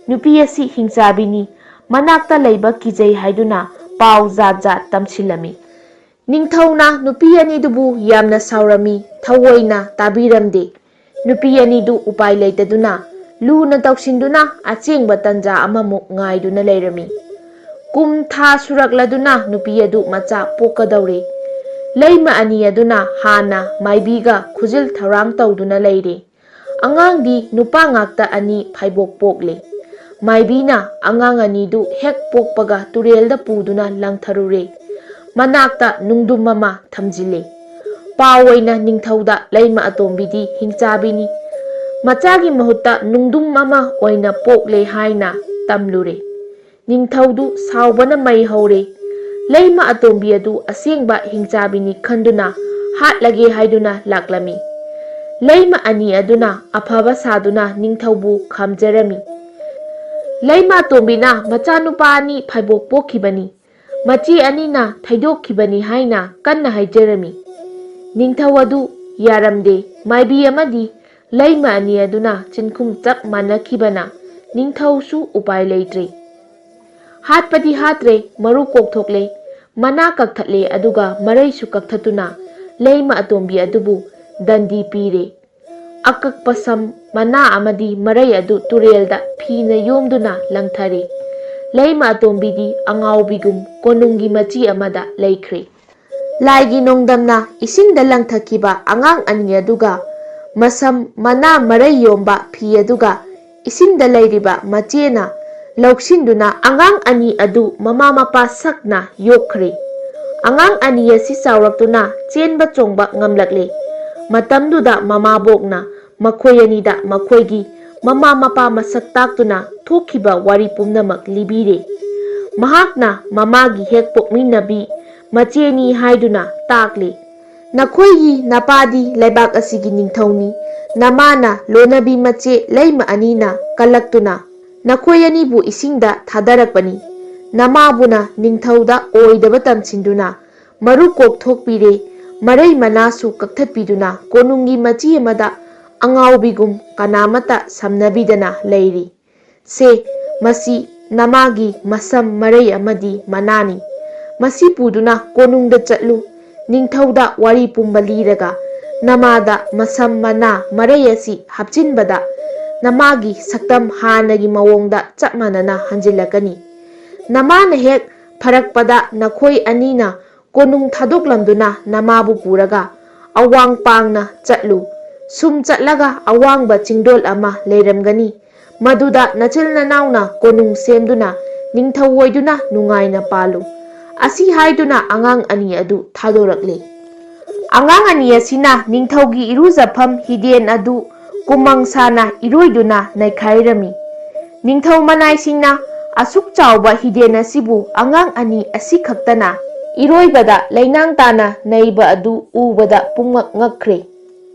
ꯅꯨꯄꯤ ꯑꯁꯤ ꯍꯤꯡꯆꯥꯕꯤꯅꯤ, ꯃꯅꯥꯛꯇ ꯂꯩꯕ ꯀꯤꯖꯩ ꯍꯥꯏꯗꯨꯅ ꯄꯥꯎ ꯖꯥꯠ ꯖꯥꯠ ꯇꯝꯁꯤꯜꯂꯝꯃꯤ꯫ ꯅꯤꯡꯊꯧꯅ ꯅꯨꯄꯤ ꯑꯅꯤꯗꯨꯕꯨ ꯌꯥꯝꯅ ꯁꯥꯎꯔꯝꯃꯤ, ꯊꯑꯣꯏꯅ ꯇꯥꯕꯤꯔꯝꯗꯦ꯫ ꯅꯨꯄꯤ ꯑꯅꯤꯗꯨ ꯎꯄꯥꯏ ꯂꯩꯇꯗꯨꯅ ꯂꯨꯅ ꯇꯧꯁꯤꯟꯗꯨꯅ ꯑꯆꯦꯡꯕ ꯇꯟꯖꯥ ꯑꯃꯃꯨꯛ ꯉꯥꯏꯗꯨꯅ ꯂꯩꯔꯝꯃꯤ꯫ ꯀꯨꯝ ꯊꯥ ꯁꯨꯔꯛꯂꯗꯨꯅ ꯅꯨꯄꯤ ꯑꯗꯨ ꯃꯆꯥ ꯄꯣꯛꯀꯗꯧꯔꯦ꯫ ꯂꯩꯃ ꯑꯅꯤ ꯑꯗꯨꯅ ꯍꯥꯟꯅ ꯃꯥꯏꯕꯤꯒ ꯈꯨꯖꯤꯜ ꯊꯧꯔꯥꯡ ꯇꯧꯗꯨꯅ ꯂꯩꯔꯦ꯫ ꯑꯉꯥꯡꯗꯤ ꯅꯨꯄꯥ ꯉꯥꯛꯇ ꯑꯅꯤ ꯐꯥꯏꯕꯣꯛ ꯄꯣꯛꯂꯦ꯫ ꯃꯥꯏꯕꯤꯅ ꯑꯉꯥꯡ ꯑꯅꯤꯗꯨ ꯍꯦꯛ ꯄꯣꯛꯄꯒ ꯇꯨꯔꯦꯜꯗ ꯄꯨꯗꯨꯅ ꯂꯪꯊꯔꯨꯔꯦ꯫ ꯃꯅꯥꯛꯇ ꯅꯨꯡꯗꯨꯝ ꯑꯃ ꯊꯝꯖꯤꯜꯂꯦ꯫ ꯄꯥꯎ ꯑꯣꯏꯅ ꯅꯤꯡꯊꯧꯗ ꯂꯩꯃ ꯑꯇꯣꯝꯕꯤꯗꯤ ꯍꯤꯡꯆꯥꯕꯤꯅꯤ, ꯃꯆꯥꯒꯤ ꯃꯍꯨꯠꯇ ꯅꯨꯡꯗꯨꯝ ꯑꯃ ꯑꯣꯏꯅ ꯄꯣꯛꯂꯦ ꯍꯥꯏꯅ ꯇꯝꯂꯨꯔꯦ꯫ ꯅꯤꯡꯊꯧꯗꯨ ꯁꯥꯎꯕꯅ ꯃꯩ ꯍꯧꯔꯦ꯫ ꯂꯩꯃ ꯑꯇꯣꯝꯕꯤ ꯑꯗꯨ ꯑꯁꯦꯡꯕ ꯍꯤꯡꯆꯥꯕꯤꯅꯤ ꯈꯟꯗꯨꯅ ꯍꯥꯠꯂꯒꯦ ꯍꯥꯏꯗꯨꯅ ꯂꯥꯛꯂꯝꯃꯤ꯫ ꯂꯩꯃ ꯑꯅꯤ ꯑꯗꯨꯅ ꯑꯐꯕ ꯁꯥꯗꯨꯅ ꯅꯤꯡꯊꯧꯕꯨ ꯈꯥꯝꯖꯔꯝꯃꯤ꯫ ꯂꯩꯃ ꯑꯇꯣꯝꯕꯤꯅ ꯃꯆꯥꯅꯨꯄꯥ ꯑꯅꯤ ꯐꯥꯏꯕꯣꯛ ꯄꯣꯛꯈꯤꯕꯅꯤ, ꯃꯆꯦ ꯑꯅꯤꯅ ꯊꯩꯗꯣꯛꯈꯤꯕꯅꯤ ꯍꯥꯏꯅ ꯀꯟꯅ ꯍꯥꯏꯖꯔꯝꯃꯤ꯫ ꯅꯤꯡꯊꯧ ꯑꯗꯨ ꯌꯥꯔꯝꯗꯦ꯫ ꯃꯥꯏꯕꯤ ꯑꯃꯗꯤ ꯂꯩꯃ ꯑꯅꯤ ꯑꯗꯨꯅ ꯆꯤꯟꯈꯨꯝ ꯆꯞ ꯃꯥꯟꯅꯈꯤꯕꯅ ꯅꯤꯡꯊꯧꯁꯨ ꯎꯄꯥꯏ ꯂꯩꯇ꯭ꯔꯦ꯫ ꯍꯥꯠꯄꯗꯤ ꯍꯥꯠꯇ꯭ꯔꯦ, ꯃꯔꯨ ꯀꯣꯛꯊꯣꯛꯂꯦ, ꯃꯅꯥ ꯀꯛꯊꯠꯂꯦ, ꯑꯗꯨꯒ ꯃꯔꯩꯁꯨ ꯀꯛꯊꯠꯇꯨꯅ ꯂꯩꯃ ꯑꯇꯣꯝꯕꯤ ꯑꯗꯨꯕꯨ ꯗꯟꯗꯤ ꯄꯤꯔꯦ꯫ ꯑꯀꯛꯄ ꯁꯝ, ꯃꯅꯥ ꯑꯃꯗꯤ ꯃꯔꯩ ꯑꯗꯨ ꯇꯨꯔꯦꯜꯗ ꯐꯤꯅ ꯌꯣꯝꯗꯨꯅ ꯂꯪꯊꯔꯦ꯫ ꯂꯩꯃ ꯑꯇꯣꯝꯕꯤꯗꯤ ꯑꯉꯥꯎꯕꯤꯒꯨꯝ ꯀꯣꯅꯨꯡꯒꯤ ꯃꯆꯤ ꯑꯃꯗ ꯂꯩꯈ꯭ꯔꯦ꯫ ꯂꯥꯏꯒꯤ ꯅꯣꯡꯗꯝꯅ ꯏꯁꯤꯡꯗ ꯂꯪꯊꯈꯤꯕ ꯑꯉꯥꯡ ꯑꯅꯤ ꯑꯗꯨꯒ ꯃꯁꯝ, ꯃꯅꯥ, ꯃꯔꯩ ꯌꯣꯝꯕ ꯐꯤ ꯑꯗꯨꯒ ꯏꯁꯤꯡꯗ ꯂꯩꯔꯤꯕ ꯃꯆꯦꯅ ꯂꯧꯁꯤꯟꯗꯨꯅ ꯑꯉꯥꯡ ꯑꯅꯤ ꯑꯗꯨ ꯃꯃꯥ ꯃꯄꯥ ꯁꯛꯅ ꯌꯣꯛꯈ꯭ꯔꯦ꯫ ꯑꯉꯥꯡ ꯑꯅꯤ ꯑꯁꯤ ꯆꯥꯎꯔꯛꯇꯨꯅ ꯆꯦꯟꯕ ꯆꯣꯡꯕ ꯉꯝꯂꯛꯂꯦ꯫ ꯃꯇꯝꯗꯨꯗ ꯃꯃꯥꯕꯣꯛꯅ ꯃꯈꯣꯏ ꯑꯅꯤꯗ ꯃꯈꯣꯏꯒꯤ ꯃꯃꯥ ꯃꯄꯥ ꯃꯁꯛ ꯇꯥꯛꯇꯨꯅ ꯊꯣꯛꯈꯤꯕ ꯋꯥꯔꯤ ꯄꯨꯝꯅꯃꯛ ꯂꯤꯕꯤꯔꯦ꯫ ꯃꯍꯥꯛꯅ ꯃꯃꯥꯒꯤ ꯍꯦꯛ ꯄꯣꯛꯃꯤꯟꯅꯕꯤ ꯃꯆꯦꯅꯤ ꯍꯥꯏꯗꯨꯅ ꯇꯥꯛꯂꯦ꯫ "ꯅꯈꯣꯏꯒꯤ ꯅꯄꯥꯗꯤ ꯂꯩꯕꯥꯛ ꯑꯁꯤꯒꯤ ꯅꯤꯡꯊꯧꯅꯤ꯫ ꯅꯃꯥꯅ ꯂꯣꯟꯅꯕꯤ ꯃꯆꯦ ꯂꯩꯃ ꯑꯅꯤꯅ ꯀꯜꯂꯛꯇꯨꯅ ꯅꯈꯣꯏ ꯑꯅꯤꯕꯨ ꯏꯁꯤꯡꯗ ꯊꯥꯗꯔꯛꯄꯅꯤ꯫ ꯅꯃꯥꯕꯨꯅ ꯅꯤꯡꯊꯧꯗ ꯑꯣꯏꯗꯕ ꯇꯝꯁꯤꯟꯗꯨꯅ ꯃꯔꯨ ꯀꯣꯛꯊꯣꯛꯄꯤꯔꯦ꯫ ꯃꯔꯩ ꯃꯅꯥꯁꯨ ꯀꯛꯊꯠꯄꯤꯗꯨꯅ ꯀꯣꯅꯨꯡꯒꯤ ꯃꯆꯤ ꯑꯃꯗ ꯑꯉꯥꯎꯕꯤꯒꯨꯝ ꯀꯅꯥꯃꯠꯇ ꯁꯝꯅꯕꯤꯗꯅ ꯂꯩꯔꯤ꯫ ꯁꯦ, ꯃꯁꯤ ꯅꯃꯥꯒꯤ ꯃꯁꯝ, ꯃꯔꯩ ꯑꯃꯗꯤ ꯃꯅꯥꯅꯤ꯫ ꯃꯁꯤ ꯄꯨꯗꯨꯅ ꯀꯣꯅꯨꯡꯗ ꯆꯠꯂꯨ꯫ ꯅꯤꯡꯊꯧꯗ ꯋꯥꯔꯤ ꯄꯨꯝꯕ ꯂꯤꯔꯒ ꯅꯃꯥꯗ ꯃꯁꯝ, ꯃꯅꯥ, ꯃꯔꯩ ꯑꯁꯤ ꯍꯥꯞꯆꯤꯟꯕꯗ ꯅꯃꯥꯒꯤ ꯁꯛꯇꯝ ꯍꯥꯟꯅꯒꯤ ꯃꯑꯣꯡꯗ ꯆꯞ ꯃꯥꯟꯅꯅ ꯍꯟꯖꯤꯜꯂꯛꯀꯅꯤ꯫ ꯅꯃꯥꯅ ꯍꯦꯛ ꯐꯔꯛꯄꯗ ꯅꯈꯣꯏ ꯑꯅꯤꯅ ꯀꯣꯅꯨꯡ ꯊꯥꯗꯣꯛꯂꯝꯗꯨꯅ ꯅꯃꯥꯕꯨ ꯄꯨꯔꯒ ꯑꯋꯥꯡ ꯄꯥꯡꯅ ꯆꯠꯂꯨ꯫ ꯁꯨꯝ ꯆꯠꯂꯒ ꯑꯋꯥꯡꯕ ꯆꯤꯡꯗꯣꯜ ꯑꯃ ꯂꯩꯔꯝꯒꯅꯤ꯫ ꯃꯗꯨꯗ ꯅꯆꯤꯜ ꯅꯅꯥꯎꯅ ꯀꯣꯅꯨꯡ ꯁꯦꯝꯗꯨꯅ ꯅꯤꯡꯊꯧ ꯑꯣꯏꯗꯨꯅ ꯅꯨꯡꯉꯥꯏꯅ ꯄꯥꯜꯂꯨ꯫" ꯑꯁꯤ ꯍꯥꯏꯗꯨꯅ ꯑꯉꯥꯡ ꯑꯅꯤ ꯑꯗꯨ ꯊꯥꯗꯣꯔꯛꯂꯦ꯫ ꯑꯉꯥꯡ ꯑꯅꯤ ꯑꯁꯤꯅ ꯅꯤꯡꯊꯧꯒꯤ ꯏꯔꯨꯖꯐꯝ ꯍꯤꯗꯦꯟ ꯑꯗꯨ ꯀꯨꯃꯪ ꯁꯥꯅ ꯏꯔꯣꯏꯗꯨꯅ ꯅꯩꯈꯥꯏꯔꯝꯃꯤ꯫ ꯅꯤꯡꯊꯧ ꯃꯅꯥꯏꯁꯤꯡꯅ ꯑꯁꯨꯛ ꯆꯥꯎꯕ ꯍꯤꯗꯦꯟ ꯑꯁꯤꯕꯨ ꯑꯉꯥꯡ ꯑꯅꯤ ꯑꯁꯤꯈꯛꯇꯅ ꯏꯔꯣꯏꯕꯗ ꯂꯩꯅꯥꯡ ꯇꯥꯅ ꯅꯩꯕ ꯑꯗꯨ ꯎꯕꯗ ꯄꯨꯡꯉꯛ ꯉꯛꯈ꯭ꯔꯦ꯫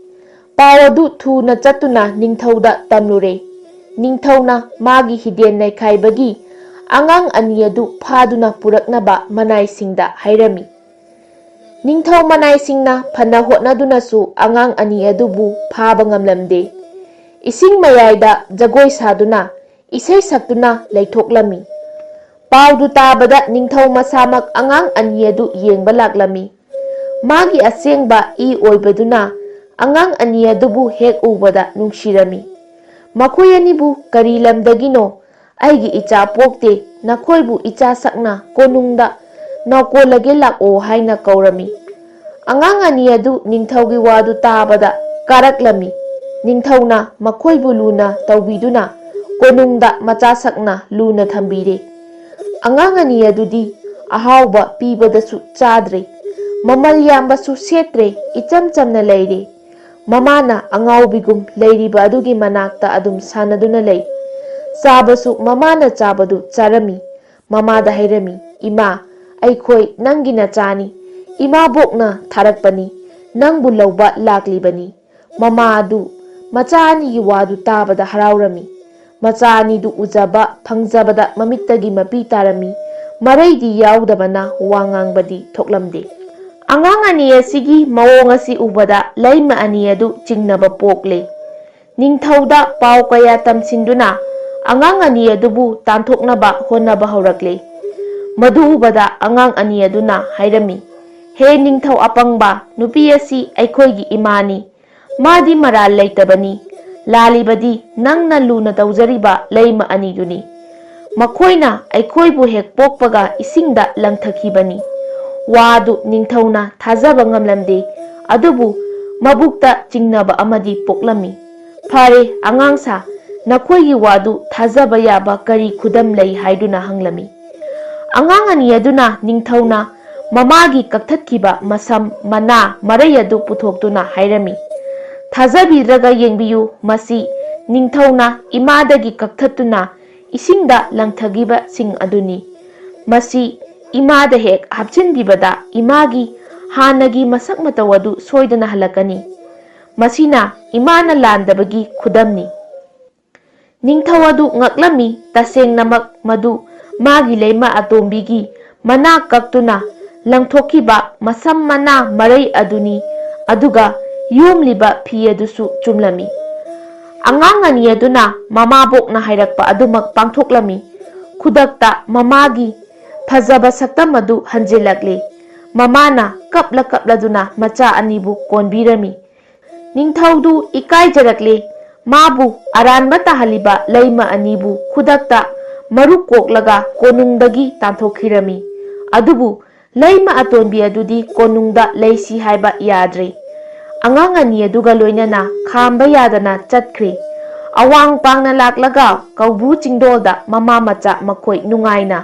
ꯄꯥꯎ ꯑꯗꯨ ꯊꯨꯅ ꯆꯠꯇꯨꯅ ꯅꯤꯡꯊꯧꯗ ꯇꯝꯂꯨꯔꯦ꯫ ꯅꯤꯡꯊꯧꯅ ꯃꯥꯒꯤ ꯍꯤꯗꯦꯟ ꯅꯩꯈꯥꯏꯕꯒꯤ ꯑꯉꯥꯡ ꯑꯅꯤ ꯑꯗꯨ ꯐꯥꯗꯨꯅ ꯄꯨꯔꯛꯅꯕ ꯃꯅꯥꯏꯁꯤꯡꯗ ꯍꯥꯏꯔꯝꯃꯤ꯫ ꯅꯤꯡꯊꯧ ꯃꯅꯥꯏꯁꯤꯡꯅ ꯐꯅ ꯍꯣꯠꯅꯗꯨꯅꯁꯨ ꯑꯉꯥꯡ ꯑꯅꯤ ꯑꯗꯨꯕꯨ ꯐꯥꯕ ꯉꯝꯂꯝꯗꯦ꯫ ꯏꯁꯤꯡ ꯃꯌꯥꯏꯗ ꯖꯒꯣꯏ ꯁꯥꯗꯨꯅ, ꯏꯁꯩ ꯁꯛꯇꯨꯅ ꯂꯩꯊꯣꯛꯂꯝꯃꯤ꯫ ꯄꯥꯎꯗꯨ ꯇꯥꯕꯗ ꯅꯤꯡꯊꯧ ꯃꯁꯥꯃꯛ ꯑꯉꯥꯡ ꯑꯅꯤ ꯑꯗꯨ ꯌꯦꯡꯕ ꯂꯥꯛꯂꯝꯃꯤ꯫ ꯃꯥꯒꯤ ꯑꯁꯦꯡꯕ ꯏ ꯑꯣꯏꯕꯗꯨꯅ ꯑꯉꯥꯡ ꯑꯅꯤ ꯑꯗꯨꯕꯨ ꯍꯦꯛ ꯎꯕꯗ ꯅꯨꯡꯁꯤꯔꯝꯃꯤ꯫ ꯃꯈꯣꯏ ꯑꯅꯤꯕꯨ ꯀꯔꯤ ꯂꯝꯗꯒꯤꯅꯣ? ꯑꯩꯒꯤ ꯏꯆꯥ ꯄꯣꯛꯇꯦ, ꯅꯈꯣꯏꯕꯨ ꯏꯆꯥ ꯁꯛꯅ ꯀꯣꯅꯨꯡꯗ ꯅꯥꯎꯀꯣꯜꯂꯒꯦ ꯂꯥꯛꯑꯣ ꯍꯥꯏꯅ ꯀꯧꯔꯝꯃꯤ꯫ ꯑꯉꯥꯡ ꯑꯅꯤ ꯑꯗꯨ ꯅꯤꯡꯊꯧꯒꯤ ꯋꯥꯗꯨ ꯇꯥꯕꯗ ꯀꯥꯔꯛꯂꯝꯃꯤ꯫ ꯅꯤꯡꯊꯧꯅ ꯃꯈꯣꯏꯕꯨ ꯂꯨꯅ ꯇꯧꯕꯤꯗꯨꯅ ꯀꯣꯅꯨꯡꯗ ꯃꯆꯥ ꯁꯛꯅ ꯂꯨꯅ ꯊꯝꯕꯤꯔꯦ꯫ ꯑꯉꯥꯡ ꯑꯅꯤ ꯑꯗꯨꯗꯤ ꯑꯍꯥꯎꯕ ꯄꯤꯕꯗꯁꯨ ꯆꯥꯗ꯭ꯔꯦ, ꯃꯃꯜ ꯌꯥꯝꯕꯁꯨ ꯁꯦꯠꯇ꯭ꯔꯦ, ꯏꯆꯝ ꯆꯝꯅ ꯂꯩꯔꯦ꯫ ꯃꯃꯥꯅ ꯑꯉꯥꯎꯕꯤꯒꯨꯝ ꯂꯩꯔꯤꯕ ꯑꯗꯨꯒꯤ ꯃꯅꯥꯛꯇ ꯑꯗꯨꯝ ꯁꯥꯟꯅꯗꯨꯅ ꯂꯩ꯫ ꯆꯥꯕꯁꯨ ꯃꯃꯥꯅ ꯆꯥꯕꯗꯨ ꯆꯥꯔꯝꯃꯤ꯫ ꯃꯃꯥꯗ ꯍꯥꯏꯔꯝꯃꯤ, "ꯏꯃꯥ, ꯑꯩꯈꯣꯏ ꯅꯪꯒꯤ ꯅꯆꯥꯅꯤ꯫ ꯏꯃꯥꯕꯣꯛꯅ ꯊꯥꯔꯛꯄꯅꯤ꯫ ꯅꯪꯕꯨ ꯂꯧꯕ ꯂꯥꯛꯂꯤꯕꯅꯤ꯫" ꯃꯃꯥ ꯑꯗꯨ ꯃꯆꯥ ꯑꯅꯤꯒꯤ ꯋꯥꯗꯨ ꯇꯥꯕꯗ ꯍꯔꯥꯎꯔꯝꯃꯤ꯫ ꯃꯆꯥ ꯑꯅꯤꯗꯨ ꯎꯖꯕ ꯐꯪꯖꯕꯗ ꯃꯃꯤꯠꯇꯒꯤ ꯃꯄꯤ ꯇꯥꯔꯝꯃꯤ꯫ ꯃꯔꯩꯗꯤ ꯌꯥꯎꯗꯕꯅ ꯋꯥ ꯉꯥꯡꯕꯗꯤ ꯊꯣꯛꯂꯝꯗꯦ꯫ ꯑꯉꯥꯡ ꯑꯅꯤ ꯑꯁꯤꯒꯤ ꯃꯑꯣꯡ ꯑꯁꯤ ꯎꯕꯗ ꯂꯩꯃ ꯑꯅꯤ ꯑꯗꯨ ꯆꯤꯡꯅꯕ ꯄꯣꯛꯂꯦ꯫ ꯅꯤꯡꯊꯧꯗ ꯄꯥꯎ ꯀꯌꯥ ꯇꯝꯁꯤꯟꯗꯨꯅ ꯑꯉꯥꯡ ꯑꯅꯤ ꯑꯗꯨꯕꯨ ꯇꯥꯟꯊꯣꯛꯅꯕ ꯍꯣꯠꯅꯕ ꯍꯧꯔꯛꯂꯦ꯫ ꯃꯗꯨ ꯎꯕꯗ ꯑꯉꯥꯡ ꯑꯅꯤ ꯑꯗꯨꯅ ꯍꯥꯏꯔꯝꯃꯤ, "ꯍꯦ ꯅꯤꯡꯊꯧ ꯑꯄꯪꯕ, ꯅꯨꯄꯤ ꯑꯁꯤ ꯑꯩꯈꯣꯏꯒꯤ ꯏꯃꯥꯅꯤ꯫ ꯃꯥꯗꯤ ꯃꯔꯥꯜ ꯂꯩꯇꯕꯅꯤ꯫ ꯂꯥꯜꯂꯤꯕꯗꯤ ꯅꯪꯅ ꯂꯨꯅ ꯇꯧꯖꯔꯤꯕ ꯂꯩꯃ ꯑꯅꯤꯗꯨꯅꯤ꯫ ꯃꯈꯣꯏꯅ ꯑꯩꯈꯣꯏꯕꯨ ꯍꯦꯛ ꯄꯣꯛꯄꯒ ꯏꯁꯤꯡꯗ ꯂꯪꯊꯈꯤꯕꯅꯤ꯫" ꯋꯥꯗꯨ ꯅꯤꯡꯊꯧꯅ ꯊꯥꯖꯕ ꯉꯝꯂꯝꯗꯦ, ꯑꯗꯨꯕꯨ ꯃꯕꯨꯛꯇ ꯆꯤꯡꯅꯕ ꯑꯃꯗꯤ ꯄꯣꯛꯂꯝꯃꯤ꯫ "ꯐꯔꯦ, ꯑꯉꯥꯡ ꯁꯥ, ꯅꯈꯣꯏꯒꯤ ꯋꯥꯗꯨ ꯊꯥꯖꯕ ꯌꯥꯕ ꯀꯔꯤ ꯈꯨꯗꯝ ꯂꯩ?" ꯍꯥꯏꯗꯨꯅ ꯍꯪꯂꯝꯃꯤ꯫ ꯑꯉꯥꯡ ꯑꯅꯤ ꯑꯗꯨꯅ ꯅꯤꯡꯊꯧꯅ ꯃꯃꯥꯒꯤ ꯀꯛꯊꯠꯈꯤꯕ ꯃꯁꯝ, ꯃꯅꯥ, ꯃꯔꯩ ꯑꯗꯨ ꯄꯨꯊꯣꯛꯇꯨꯅ ꯍꯥꯏꯔꯝꯃꯤ, "ꯊꯥꯖꯕꯤꯗ꯭ꯔꯒ ꯌꯦꯡꯕꯤꯌꯨ, ꯃꯁꯤ ꯅꯤꯡꯊꯧꯅ ꯏꯃꯥꯗꯒꯤ ꯀꯛꯊꯠꯇꯨꯅ ꯏꯁꯤꯡꯗ ꯂꯪꯊꯈꯤꯕꯁꯤꯡ ꯑꯗꯨꯅꯤ꯫ ꯃꯁꯤ ꯏꯃꯥꯗ ꯍꯦꯛ ꯍꯥꯞꯆꯤꯟꯕꯤꯕꯗ ꯏꯃꯥꯒꯤ ꯍꯥꯟꯅꯒꯤ ꯃꯁꯛ ꯃꯇꯧ ꯑꯗꯨ ꯁꯣꯏꯗꯅ ꯍꯜꯂꯛꯀꯅꯤ꯫ ꯃꯁꯤꯅ ꯏꯃꯥꯅ ꯂꯥꯟꯗꯕꯒꯤ ꯈꯨꯗꯝꯅꯤ꯫" ꯅꯤꯡꯊꯧ ꯑꯗꯨ ꯉꯛꯂꯝꯃꯤ꯫ ꯇꯁꯦꯡꯅꯃꯛ ꯃꯗꯨ ꯃꯥꯒꯤ ꯂꯩꯃ ꯑꯇꯣꯝꯕꯤꯒꯤ ꯃꯅꯥ ꯀꯛꯇꯨꯅ ꯂꯪꯊꯣꯛꯈꯤꯕ ꯃꯁꯝ ꯃꯅꯥ ꯃꯔꯩ ꯑꯗꯨꯅꯤ, ꯑꯗꯨꯒ ꯌꯣꯝꯂꯤꯕ ꯐꯤ ꯑꯗꯨꯁꯨ ꯆꯨꯝꯂꯝꯃꯤ꯫ ꯑꯉꯥꯡ ꯑꯅꯤ ꯑꯗꯨꯅ ꯃꯃꯥꯕꯣꯛꯅ ꯍꯥꯏꯔꯛꯄ ꯑꯗꯨꯃꯛ ꯄꯥꯡꯊꯣꯛꯂꯝꯃꯤ꯫ ꯈꯨꯗꯛꯇ ꯃꯃꯥꯒꯤ ꯐꯖꯕ ꯁꯛꯇꯝ ꯑꯗꯨ ꯍꯟꯖꯤꯜꯂꯛꯂꯦ꯫ ꯃꯃꯥꯅ ꯀꯞꯂ ꯀꯞꯂꯗꯨꯅ ꯃꯆꯥ ꯑꯅꯤꯕꯨ ꯀꯣꯟꯕꯤꯔꯝꯃꯤ꯫ ꯅꯤꯡꯊꯧꯗꯨ ꯏꯀꯥꯏꯖꯔꯛꯂꯦ꯫ ꯃꯥꯕꯨ ꯑꯔꯥꯟꯕ ꯇꯥꯍꯜꯂꯤꯕ ꯂꯩꯃ ꯑꯅꯤꯕꯨ ꯈꯨꯗꯛꯇ ꯃꯔꯨ ꯀꯣꯛꯂꯒ ꯀꯣꯅꯨꯡꯗꯒꯤ ꯇꯥꯟꯊꯣꯛꯈꯤꯔꯝꯃꯤ꯫ ꯑꯗꯨꯕꯨ ꯂꯩꯃ ꯑꯇꯣꯟꯕꯤ ꯑꯗꯨꯗꯤ ꯀꯣꯅꯨꯡꯗ ꯂꯩꯁꯤ ꯍꯥꯏꯕ ꯌꯥꯗ꯭ꯔꯦ꯫ ꯑꯉꯥꯡ ꯑꯅꯤ ꯑꯗꯨꯒ ꯂꯣꯏꯅꯅ ꯈꯥꯝꯕ ꯌꯥꯗꯅ ꯆꯠꯈ꯭ꯔꯦ꯫ ꯑꯋꯥꯡ ꯄꯥꯡꯅ ꯂꯥꯛꯂꯒ ꯀꯧꯕ꯭ꯔꯨ ꯆꯤꯡꯗꯣꯜꯗ ꯃꯃꯥ ꯃꯆꯥ ꯃꯈꯣꯏ ꯅꯨꯡꯉꯥꯏꯅ